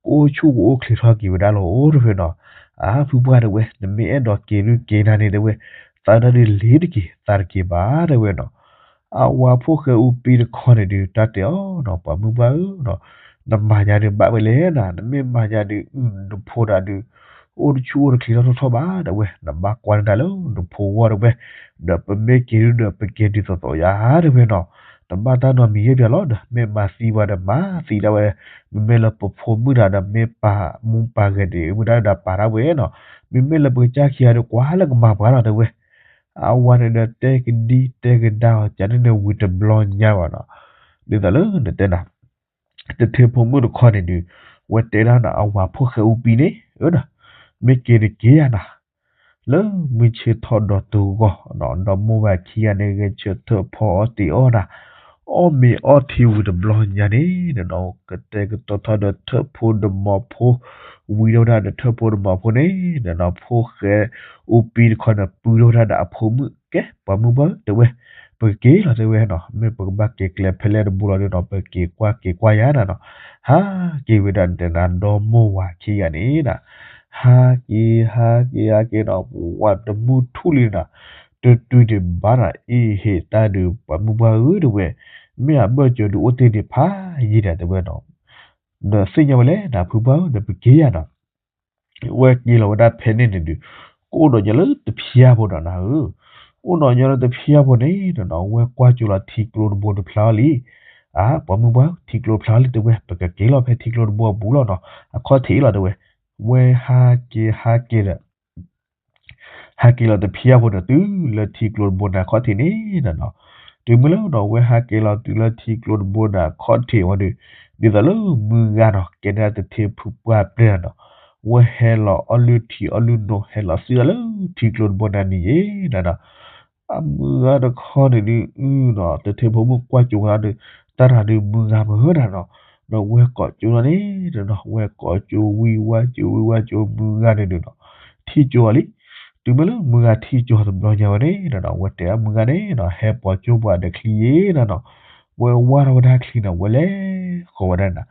အိၣ်ဆူၣ်ကအိၣ်ချ့ထီၣ်က့ၤဝဲဒၣ်လီၤ အိၣ်တဲဝဲနီၤ. အါ ဖုပှၢ်တဲဝဲ နမ့ၢ်အဲၣ်ဒိးက့ၤဒုးက့ၤနၤန့ၣ်တဲဝဲ, သးဒၣ်ဒုးလ့ၤတက့ၤ သးတက့ၤဘၣ်တဲဝဲနီၤ. အဝၤဖိၣ်ဃဲအူပံတခီန့ၣ်ဒုး တၢ်တဲအီၤနီၤ ပှၤမုၢ်ပှၢ်ဧၢနီၤ, နမၤညါဒုးဘၣ်ဝဲလဲၣ်နၤ, နမ့ၢ်မၤညါဒုး နဖိဒၣ်ဒုး အိၣ်တဆူၣ်အိၣ်တချ့ထီၣ်ထီၣ်ထီၣ်ဘၣ်တဲဝဲ, နဘၣ်ကွၢ်န့ၢ်တၢ်လၢနဖိဂီၢ်တဲဝဲ, ဒီးပမ့ၢ်က့ၤဒုးဒီးပက့ၤဒ်သိးသိးယါတဲဝဲနီၤ, တဘၣ်တၢ်နီတမံၤယဲၢ်ပၠးလီၤဒီး မ့ၢ်မၤသံဝဲဒီးမၤသံဒၣ်ဝဲ, မ့မ့ၢ်လၢပဖိမုၣ်တၢ်ဒီးမ့ၢ်ပာ်မူပာ်ဂဲၤဒံးမုၢ်ဒၣ်ဒီးပာ်ဒၣ်ဝဲနီၤ, မ့မ့ၢ်လၢပကစၢ်ခံဂၤဒီးကွၢ်လၢကမၤပှၤလီၤတဲဝဲ. အဝၤန့ၣ်ဒီးတဲကဒံတဲကဒါအီၤ ကန့ၣ်န့ၣ်ဝံၤတဘျီညါဘၣ်နီၤ, ဒ်သိးလၢနတဲနၤ တထ့ဖိမုၣ်တခီန့ၣ်ဒုး ဝဲတဲဒၣ်နၤ အဝၤဖိၣ်ဃဲအူပံန့ၣ် အၢ မ့ၢ်က့ၤတက့ၤယၤနၤ, လၢမုၢ်ဆ့ၣ်ထီၣ်ဒီးတုၤဂီၢ်နီၤ ဒီမိၢ်ဝၤခံဂၤန့ၣ် ဂဲၤဆၢထၢၣ်ဖီအီၣ်တ့အီၣ်နၤ, အီၣ်မ့ၤအီထံဝံၤတဘျီညါန့ၣ်နီၤ ကတဲာ်ကတီၤထီၣ်ဒီးထၢၣ်ဖိဒီးမီၤဖိ, ဝံၤဒီးဝဲဒၣ်ဒီးထၢၣ်ဖိဒီးမီၤဖိန့ၣ်နီၤ ဖိၣ်ဃဲအူပံတခီန့ၣ် ပုၢ်ဒီးဝဲဒၣ်ဒီးအဖိမုၣ် ကဲ ပှၤမုၢ်ပှၢ်ဧၢတဲဝဲ, ပကက့ၤလီၤတဲဝဲနီၤ, မ့ၢ်ပကဘၣ်က့ၤကျဲဖဲလဲၣ်တဘိလီၤဒုးနီၤ ပက့ၤကွၢ်က့ၤကွၢ်ယၤနၤနီၤ, ဟးက့ၤဝဲဒၣ်နတဲနၤ ဒီမိၢ်ဝၤခံဂၤန့ၣ်နီၤ, ဟးက့ၤ ဟးက့ၤ ဟးက့ၤနီၤ ပဝဲတမုၢ်ထူၣ်လံနီၤ, တတုၤဒံးဘၣ်နီၤ အ့ဟ့ၣ်တၢ်ဒုး ပှၤမုၢ်ပှၢ်ဧၢတဲဝဲ, မ့ၢ်အဘၢၣ်စၢၤဒုးအိၣ်တ့ၢ်ဒံးဖးယံာ်ဒၣ်တဲဝဲနီၤ, ဒီးသ့ၣ်ညါဝဲလဲၣ်နၤ ဖုပှၢ်ဧၢ ဒီးပက့ၤယၤနီၤ ဝဲက့ၤလီၤဝဲဒၣ်ဖဲန့ၣ်န့ၣ်ဒုး ကအိၣ်ဒီးညီလၢတဖျါဖိဒီးနၤဧၢ, အိၣ်ဒီးညီလၢတဖျါဖိန့ၣ်နီၤ ဝဲကွၢ်ကၠိလီၤထံကျိတဘိတဖျါလံ, အါ ပှၤမုၢ်ပှၢ် ထံကျိတဖျါလံတဲဝဲ ပကက့ၤလီၤဖဲထံကျိတဘိအပူၤလီၤနီၤ အခီၣ်ထံးလီၤတဲဝဲ, ဝဲဟးက့ၤဟးက့ၤဒီး ဟးက့ၤလီၤတဖျါဖိဒီးတုၤလၢထံကျိတဘိန့ၣ်အခီၣ်ထံးန့ၣ်နီၤ, တုၤမ့ၢ်လၢနီၤ ဝဲဟးက့ၤလီၤတုၤလၢထံကျိတဘိန့ၣ်အခီၣ်ထံးဝံၤဒီး ဒ်သိးလၢမုၢ်ဂၤနီၤ ကဲဒၣ်တထ့ဖုပှၢ်ပျဲၢ်နီၤ ဝဲဟဲလီၤအီလုၢ်ထံအီလုၢ်နိ ဟဲလီၤစုဒၣ်လၢထံကျိတဘိန့ၣ်န့ၣ်ယဲနီၤ, အမုၢ်ဂၤတခီန့ၣ်ဒုး အုနီၤ တထ့ဖိမုၣ်ကွၢ်ကၠိဝဲဒၣ်ဒီး တၢ်တၢ်ဒုးမုၢ်ဂၤမုၢ်နၤနီၤ, ဒီးဝဲကိးကၠိလီၤန့ၣ်နီၤ ဝဲကိးကၠိဝံၤဝါကၠိဝံၤဝါကၠိမုၢ်ဂၤန့ၣ်ဒုးနီၤ ထံၣ်ကၠိအီၤလံ, တုၤမ့ၢ်လၢမုၢ်ဂၤထံၣ်ကၠိတဘျီညါဝဲန့ၣ်နီၤ ဝဲတဲအမုၢ်ဂၤန့ၣ်နီၤ ဟဲပိာ်ကၠိပှၤဒီးချံယဲနီၤနီၤ, ဝဲဝါထီၣ်ဝဲဒၣ်ချံနီၤ ဝဲလဲၤဃီၤဝဲဒၣ်နၤ,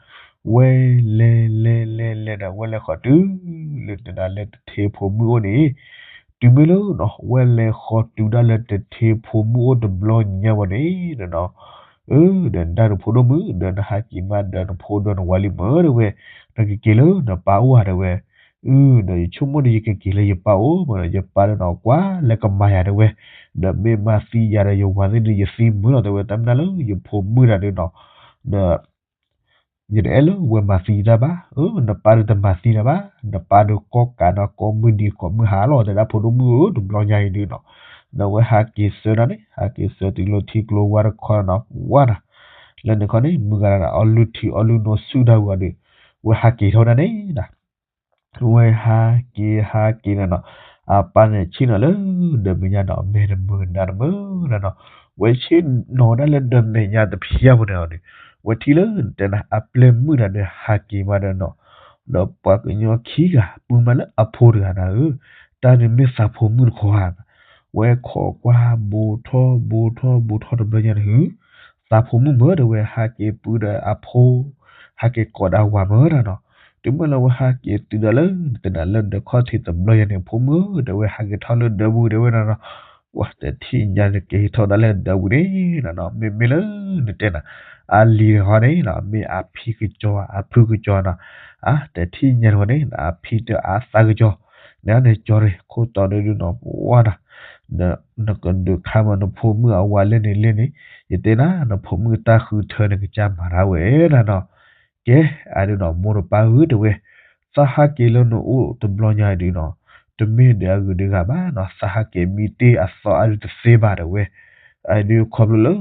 ဝဲလဲၤလဲၤလဲၤလဲၤဒီး ဝဲလဲၤဃီၤတုၤလၢနဒၣ်လၢတထ့ဖိမုၣ်အိၣ်န့ၣ်, တုၤမ့ၢ်လၢနီၤ ဝဲလဲၤဃီၤတုၤဒၣ်လၢတထ့ဖိမုၣ်အိၣ်တဘျီညါဝဲန့ၣ်နီၤ, အၢ ဒီးနဒၣ်နဖိဒိၣ်မုၣ် ဒီးနဟးက့ၤမးဒီးနဖိဒီးနဝၤလံမုၢ်တဲဝဲ, နကက့ၤလၢနပၢ်အိၣ်ဧါတဲဝဲ, အၢ ဒီးယဆိကမိၣ်ဒီးယကက့ၤလၢယပၢ်အိၣ်မးဒီး ယပၢ်ဒီးနီၤကွၢ်လၢကမၤယၤတဲဝဲ, ဒီးမ့ၢ်မၤသံယၤဒီးယဝၤသ့ၣ်ဒုးယသံမုၢ်လီၤတဲဝဲ တၢ်မနုၤလၢယဖိမုၣ်တၢ်ဒုးနီၤ, ဒီး ယတအဲၣ်လၢဝဲမၤသံတၢ်ဘၣ်, အၢ နပၢ်ဒုးတမၤသံတၢ်ဘၣ်, နပၢ်ဒုးကီၢ်ကးနီၤ ကိးမုၢ်နံၤကိးမုၢ်ဟါလီၤ တဲဒၣ်ဖိဒိၣ်မုၣ်ဧၢ တဘျီညါအံၤဒုးနီၤ, ဒီးဝဲဟးက့ၤဆၢဒၣ်န့ၣ် ဟးက့ၤဆၢတုၤလၢထံကျိဝါတခီနီၤ ဝါနီၤ, လၢန့ၣ်ခီန့ၣ် မုၢ်ဂၤဒၣ်အီလုၢ်ထံအီလုၢ်နိဆူၣ်ဒၣ်ဝံၤအီၤဒီး ဝဲဟးက့ၤထီၣ်ဝဲဒၣ်န့ၣ်နီၤ ဝဲဟးက့ၤဟးက့ၤနၤနီၤ, အပၢ်န့ၣ်ဆ့ၣ်နီၤလၢ ဒီမဲာ်ညါနီၤ မဲာ်တမုာ်နၤတမုာ်နၤနီၤ, ဝဲဆ့ၣ်နီၤဝဲဒၣ်လၢဒီမဲာ်ညါတဖျၢၣ်ဖိန့ၣ်အီၤဒီး ဝဲထံၣ်လၢတဲနၤ အပျဲၢ်မုၣ်တၢ်ဒီးဟးက့ၤမးဒီးနီၤ, ဒီးပှၤကညီခံဂၤ ပုၢ်မးလၢအဖိတဂၤနၤဧၢ, တၢ်န့ၣ်မ့ၢ်သးဖိမုၣ်တခီဧါ, ဝဲခိးကွၢ်ဘူးထီၣ်ဘူးထီၣ်ဘူးထီၣ်တဘျီညါန့ၣ် သးဖိမုၣ်မးဒီးဝဲဟးက့ၤပုၢ်ဒီးအဖိ ဟးက့ၤကိးဒီးဝၤမးနၤနီၤ, တုၤမ့ၢ်လၢဝဲဟးက့ၤတုၤဒၣ်လၢ တဲနၤလၢဒၢးခီၣ်ထံးတဘျီညါန့ၣ် ဖိမုၣ်ဧၢ ဒီးဝဲဟးက့ၤထီၣ်လၢဒၢးပူၤတဲဝဲနၤနီၤ, ဝဲတထံၣ်ညါန့ၣ်က့ၤထီၣ်ဒၣ်လၢဒၢးပူၤန့ၣ်နၤနီၤ, မ့မ့ၢ်လၢနတဲနၤ အလံၤတခီန့ၣ်နီၤ မ့ၢ်အဖံကစီၤအဖုကစီၤနီၤ, အတထံၣ်ညါန့ၣ်ဝဲန့ၣ် အဖံတအသးကစီၤ, န့ၣ်န့ၣ်ကၠီန့ၣ် ခိၣ်တီန့ၣ်ဒုးနီၤ ပဝါနီၤ နကဒုးခါမးနဖိမုၣ်အဝၤလဲၣ်န့ၣ်လဲၣ်န့ၣ်, ယတဲနၤ နဖိမုၣ်တၢ်ဃုထၢန့ၣ်ကစၢ်မၤတၢ်ဝဲနၤနီၤ, ကဲ အဒုးနီၤ မိၢ်တပၢ်ဧၢတဲဝဲ, သးဟးက့ၤလၢနအိၣ်တဘျီညါဒုးနီၤ, တမ့ၢ်ဒီးအဂုၤဒုးဂၤဘၣ်နီၤ, သးဟးက့ၤမံတ့ၢ်အသီအဒုးတသ့ဘၣ်တဲဝဲ, အဒုးခီဖျိလၢ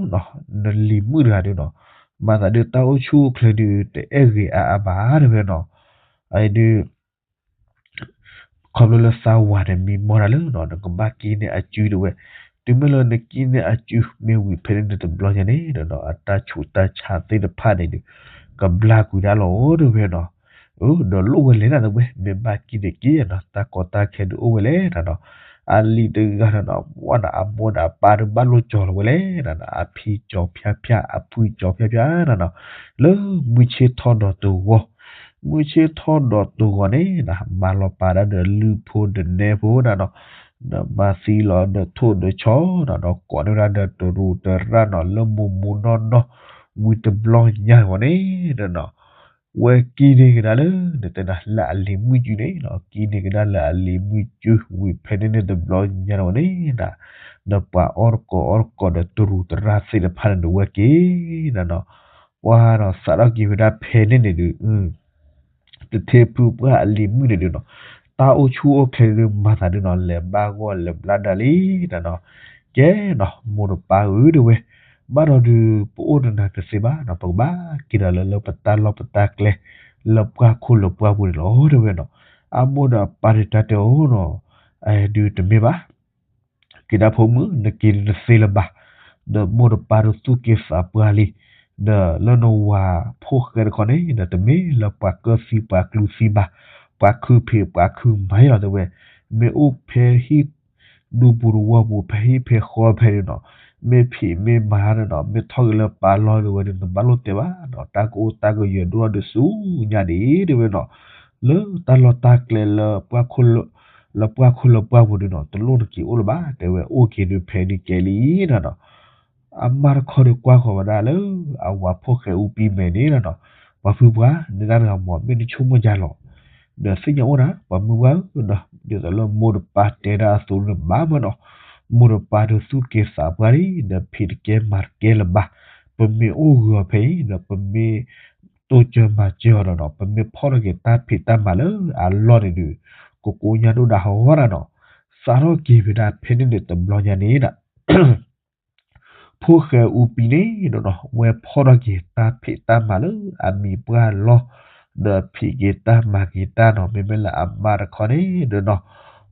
နလံၤမုၣ်တဂၤဒုးနီၤ, မၤသးဒုးတၢ်အိၣ်ဆူၣ်အိၣ်ချ့ဒုး တအဲၣ်ဂ့ၤအါအါဘၣ်တဝဲနီၤ, အဒုး ခီဖျိလၢသးဝၤန့ၣ်မံမီၢ်တၢ်လၢနီၤ နကဘၣ်ကံၣ်န့ၢ်အစုတဝဲ, တုၤမ့ၢ်လၢနကံၣ်န့ၢ်အစုမ့ၢ်ဝံၤဖဲန့ၣ်န့ၣ်တဘျီညါန့ၣ်ဒီးနီၤ အတၢ်ဆူးတၢ်ဆါသ့ၣ်တဖၣ်န့ၣ်ဒုး ကဘျါကွံာ်ဒၣ်လီၤတဝဲနီၤ, ဒီးလိၣ်ဝဲလဲၣ်နၤတဝဲ မ့ၢ်ဘၣ်ကံၣ်န့ၢ်က့ၤနီၤ တၢ်ကီတၢ်ခဲဒုးအိၣ်ဝဲလဲၣ်နၤနီၤ, အလံၤတဂၤနီၤနီၤ ဝဲနီၤ အမိၢ်ဒီးအပၢ်ဒုးဘၣ်လိၣ်ကၠီၤလီၤဝဲလဲၣ်နၤနီၤ အဖံကၠီၤဖၠါဖၠါ အဖုကၠီၤဖၠါဖၠါနၤနီၤ, လၢမုၢ်ဆ့ၣ်ထီၣ်ဒီးတဂီၤ မုၢ်ဆ့ၣ်ထီၣ်ဒီးတဂီၤန့ၣ်နီၤ မၤလီၤပာ်ဒၣ်ဒီးလုၢ်ဖိဒနဲဖိနၤနီၤ, ဒီးမၤသံလီၤဒီးထိၣ်ဒီးဆီနၤနီၤ ကိးန့ၢ်ဝဲဒၣ်ဒီးတရူးတရၣ်နီၤ လၢမိၢ်မိၢ်နီၢ်နီၢ် ဝံၤတဘျီညါဝဲန့ၣ်နီၤ ဝဲကံၣ်န့ၢ်ကဒါလၢ နတဲနၤ လၢအလံၤမုၣ်စုန့ၣ်နီၤ ကံၣ်န့ၢ်ကဒါလၢအလံၤမုၣ်စု ဝံၤဖဲန့ၣ်န့ၣ်တဘျီညါဝဲန့ၣ်နီၤ, ဒီးပှၤအီၣ်တကိးအီၣ်တကိးဒီးတရူးတရၣ်သ့ၣ်တဖၣ်န့ၣ်ဒုးဝဲက့ၤနၤနီၤ, ပှၤနီၤ စးထီၣ်က့ၤဝဲဒၣ်ဖဲန့ၣ်န့ၣ်ဒုး တထ့ဖုပှၢ်အလံၤမုၣ်န့ၣ်ဒုးနီၤ တၢ်အိၣ်ဆူၣ်အိၣ်ချ့ဒုးမၤသးဒုးနီၤ လဲၤဘၣ်ဂီၢ်လဲၤဘျါဒၣ်လံနၤနီၤ, ကဲနီၤ မိၢ်တပၢ်ဧၢတဝဲ, ဘၣ်ဒီးဒုး ပအိၣ်တနၤတသ့ဘၣ်နီၤ ပကဘၣ်က့ၤဒီးလၢလၢပတၢ်လီၢ်ပတၢ်ကျဲ လၢပှၢ်ခိၣ်လၢပှၢ်ပူၤန့ၣ်လီၤတဝဲနီၤ, အမိၢ်ဒီးအပၢ်ဒုးတဲအီၤနီၤ, ဒုးတမ့ၢ်ဘၣ် က့ၤဒၣ်ဖိမုၣ် နက့ၤနတသ့လၢၤဘၣ်, ဒီးမိၢ်တပၢ်ဒုးသူၣ်က့ၤသးပှၢ်လံ, ဒီးလၢနဝၤဖိၣ်ဃဲတခီန့ၣ် ဒီးတမ့ၢ်လၢပှၤကၢၢ်သံပှၤကျူသံဘၣ်, ပှၤခုဖံးပှၤခုမၤလီၤတဝဲ, မ့ၢ်အိၣ်ဖဲဟံၣ် ဒူပူၤတဝီပူၤ ဖဲဟံၣ်ဖဲဃီဖဲန့ၣ်နီၤ, မ့ၢ်ဖံးမ့ၢ်မၤတနီၤ မ့ၢ်ထီၣ်က့ၤလၢပၢ်လီၢ်တဝဲန့ၣ် နဘၣ်လိၣ်တဲဘၣ်နီၤ, တၢ်ကအိၣ်တၢ်ကယၢၤဒိၣ်ထီၣ်ဒုးဆူညါဒံးတဝဲနီၤ, လၢတၢ်လီၢ်တၢ်ကျဲလၢ လၢပှၢ်ခိၣ်လၢပှၢ်ပူၤဒုးနီၤ တလိၣ်နက့ၤအိၣ်လၢၤဘၣ် တဲဝဲ အိၣ်က့ၤဒုးဖဲန့ၣ်ကဲလံနၤနီၤ, အမါတခီဒုးကွၢ်ဃီၤဝဲဒၣ်လၢ အဝၤဖိၣ်ဃဲအူပံမဲာ်န့ၣ်နၤနီၤ, ပှၤဖုပှၢ် နတၢ်တဂၤမ့ၢ် မ့ၢ်နဆိကမိၣ်ယါလီၤ, ဒီးသ့ၣ်ညါအိၣ်နၤ ပှၤမုၢ်ပှၢ်ဧၢဒီး ဒ်သိးလၢမိၢ်တပၢ်တဲဒၣ်အသိးန့ၣ်ဘၣ်မးနီၤ, မိၢ်တပၢ်ဒုးသူၣ်က့ၤသးပှၢ်လံ ဒီးဖံးတကဲမၤတကဲလၢၤဘၣ်, ပမ့ၢ်အိၣ်ဂၢၢ်ဖဲအံၤ ဒီးပမ့ၢ် တိစၢၤမၤစၢၤအီၤဒီးနီၤ ပမ့ၢ်ဖီၣ်ထီၣ်က့ၤတၢ်ဖံးတၢ်မၤလၢအလီၢ်န့ၣ်ဒုး ကကိညါဒိၣ်ဒၣ်ဟီနၤနီၤ, စးထီၣ်က့ၤဝဲဒၣ်ဖဲန့ၣ်န့ၣ်တဘျီညါန့ၣ်ဒီး ဖိၣ်ဃဲအူပံန့ၣ်ဒီးနီၤ ဝဲဖီၣ်ထီၣ်က့ၤတၢ်ဖံးတၢ်မၤလၢအမံၤပှၢ်လီၢ်, ဒီးဖံးက့ၤတၢ်မၤက့ၤတၢ်နီၤ မ့မ့ၢ်လၢအမါတခီန့ၣ်ဒီးနီၤ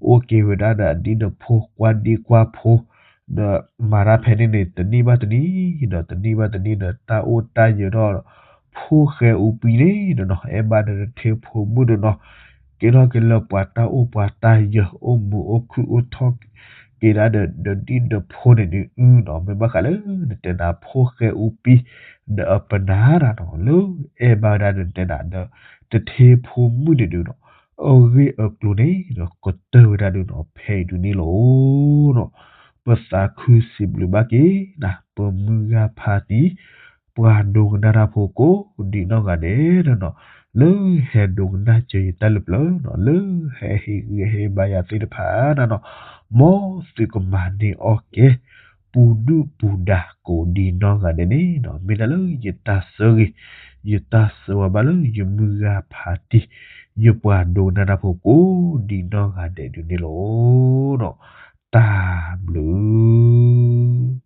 အိၣ်က့ၤဝဲဒၣ်ဒီးအဒံးဒီးဖိ ကွၢ်ဒံကွၢ်ဖိ, ဒီးမၤတၢ်ဖဲန့ၣ်န့ၣ် တနံၣ်ဘၣ်တနံၣ် ဒီးတနံၣ်ဘၣ်တနံၣ်ဒီး တၢ်အိၣ်တၢ်ယၢၤထီၣ် ဖိၣ်ဃဲအူပံန့ၣ်ဒီးနီၤ အဲၣ်ဘၣ်ဒီးတထ့ဖိမုၣ်ဒီးနီၤ ကဲထီၣ်က့ၤလၢပှၤတၢ်အိၣ်ပှၤတၢ်ယၢၤ အိၣ်မုာ်အိၣ်ခုၣ်အိၣ်ထီၣ်က့ၤဒၣ်ဒီး ဒီးဒံးဒီးဖိန့ၣ်ဒုးနီၤ မ့ၢ်ဘၣ်ဃးလၢနတဲနၤဖိၣ်ဃဲအူပံ ဒီးအပနၢ်ဒၣ်နီၤ လၢအဲၣ်ဘၣ်ဝဲဒၣ်နတဲနၤဒီး တထ့ဖိမုၣ်န့ၣ်ဒုးနီၤ အဂ့ၢ်အကျိၤန့ၣ်ဒီး ကတၢၢ်ဝဲဒၣ်ဒုးနီၤ ဖဲအံၤဒုးန့ၣ်လီၤ. ပသးခုစံးဘျုးဘၣ်က့ၤနၤ ပမုၢ်ဂၤဖးတံၢ် ပှၤဒိကနၣ်တၢ်ဖိကိးဒံးနီၢ်ဂၤဒဲးနီၤ လၢဟဲဒိကနၣ်စၢၤယတၢ်လၢပျၢၤနီၤ လၢဟဲဟ့ၣ်ဂံၢ်ဟ့ၣ်ဘါယၤသ့ၣ်တဖၣ်နၤနီၤ မ်သုကမၤန့ၢ်အီၣ်ကဲ ပူၤဒုၣ်ပူၤဒါကိးဒံးနီၢ်ဂၤဒဲးန့ၣ်နီၤ မ့ၢ်ဒၣ်လၢယတၢ်ဆၢဂ့ၤ ယတၢ်ဆၢဝါဘၣ်လၢယမုၢ်ဂၤဖးတံၢ် ယပှၤဒိကနၣ်တၢ်ဖိကိးဒံးနီၢ်ဂၤဒဲးဒုးန့ၣ်လီၤ. တၢ်ဘျုး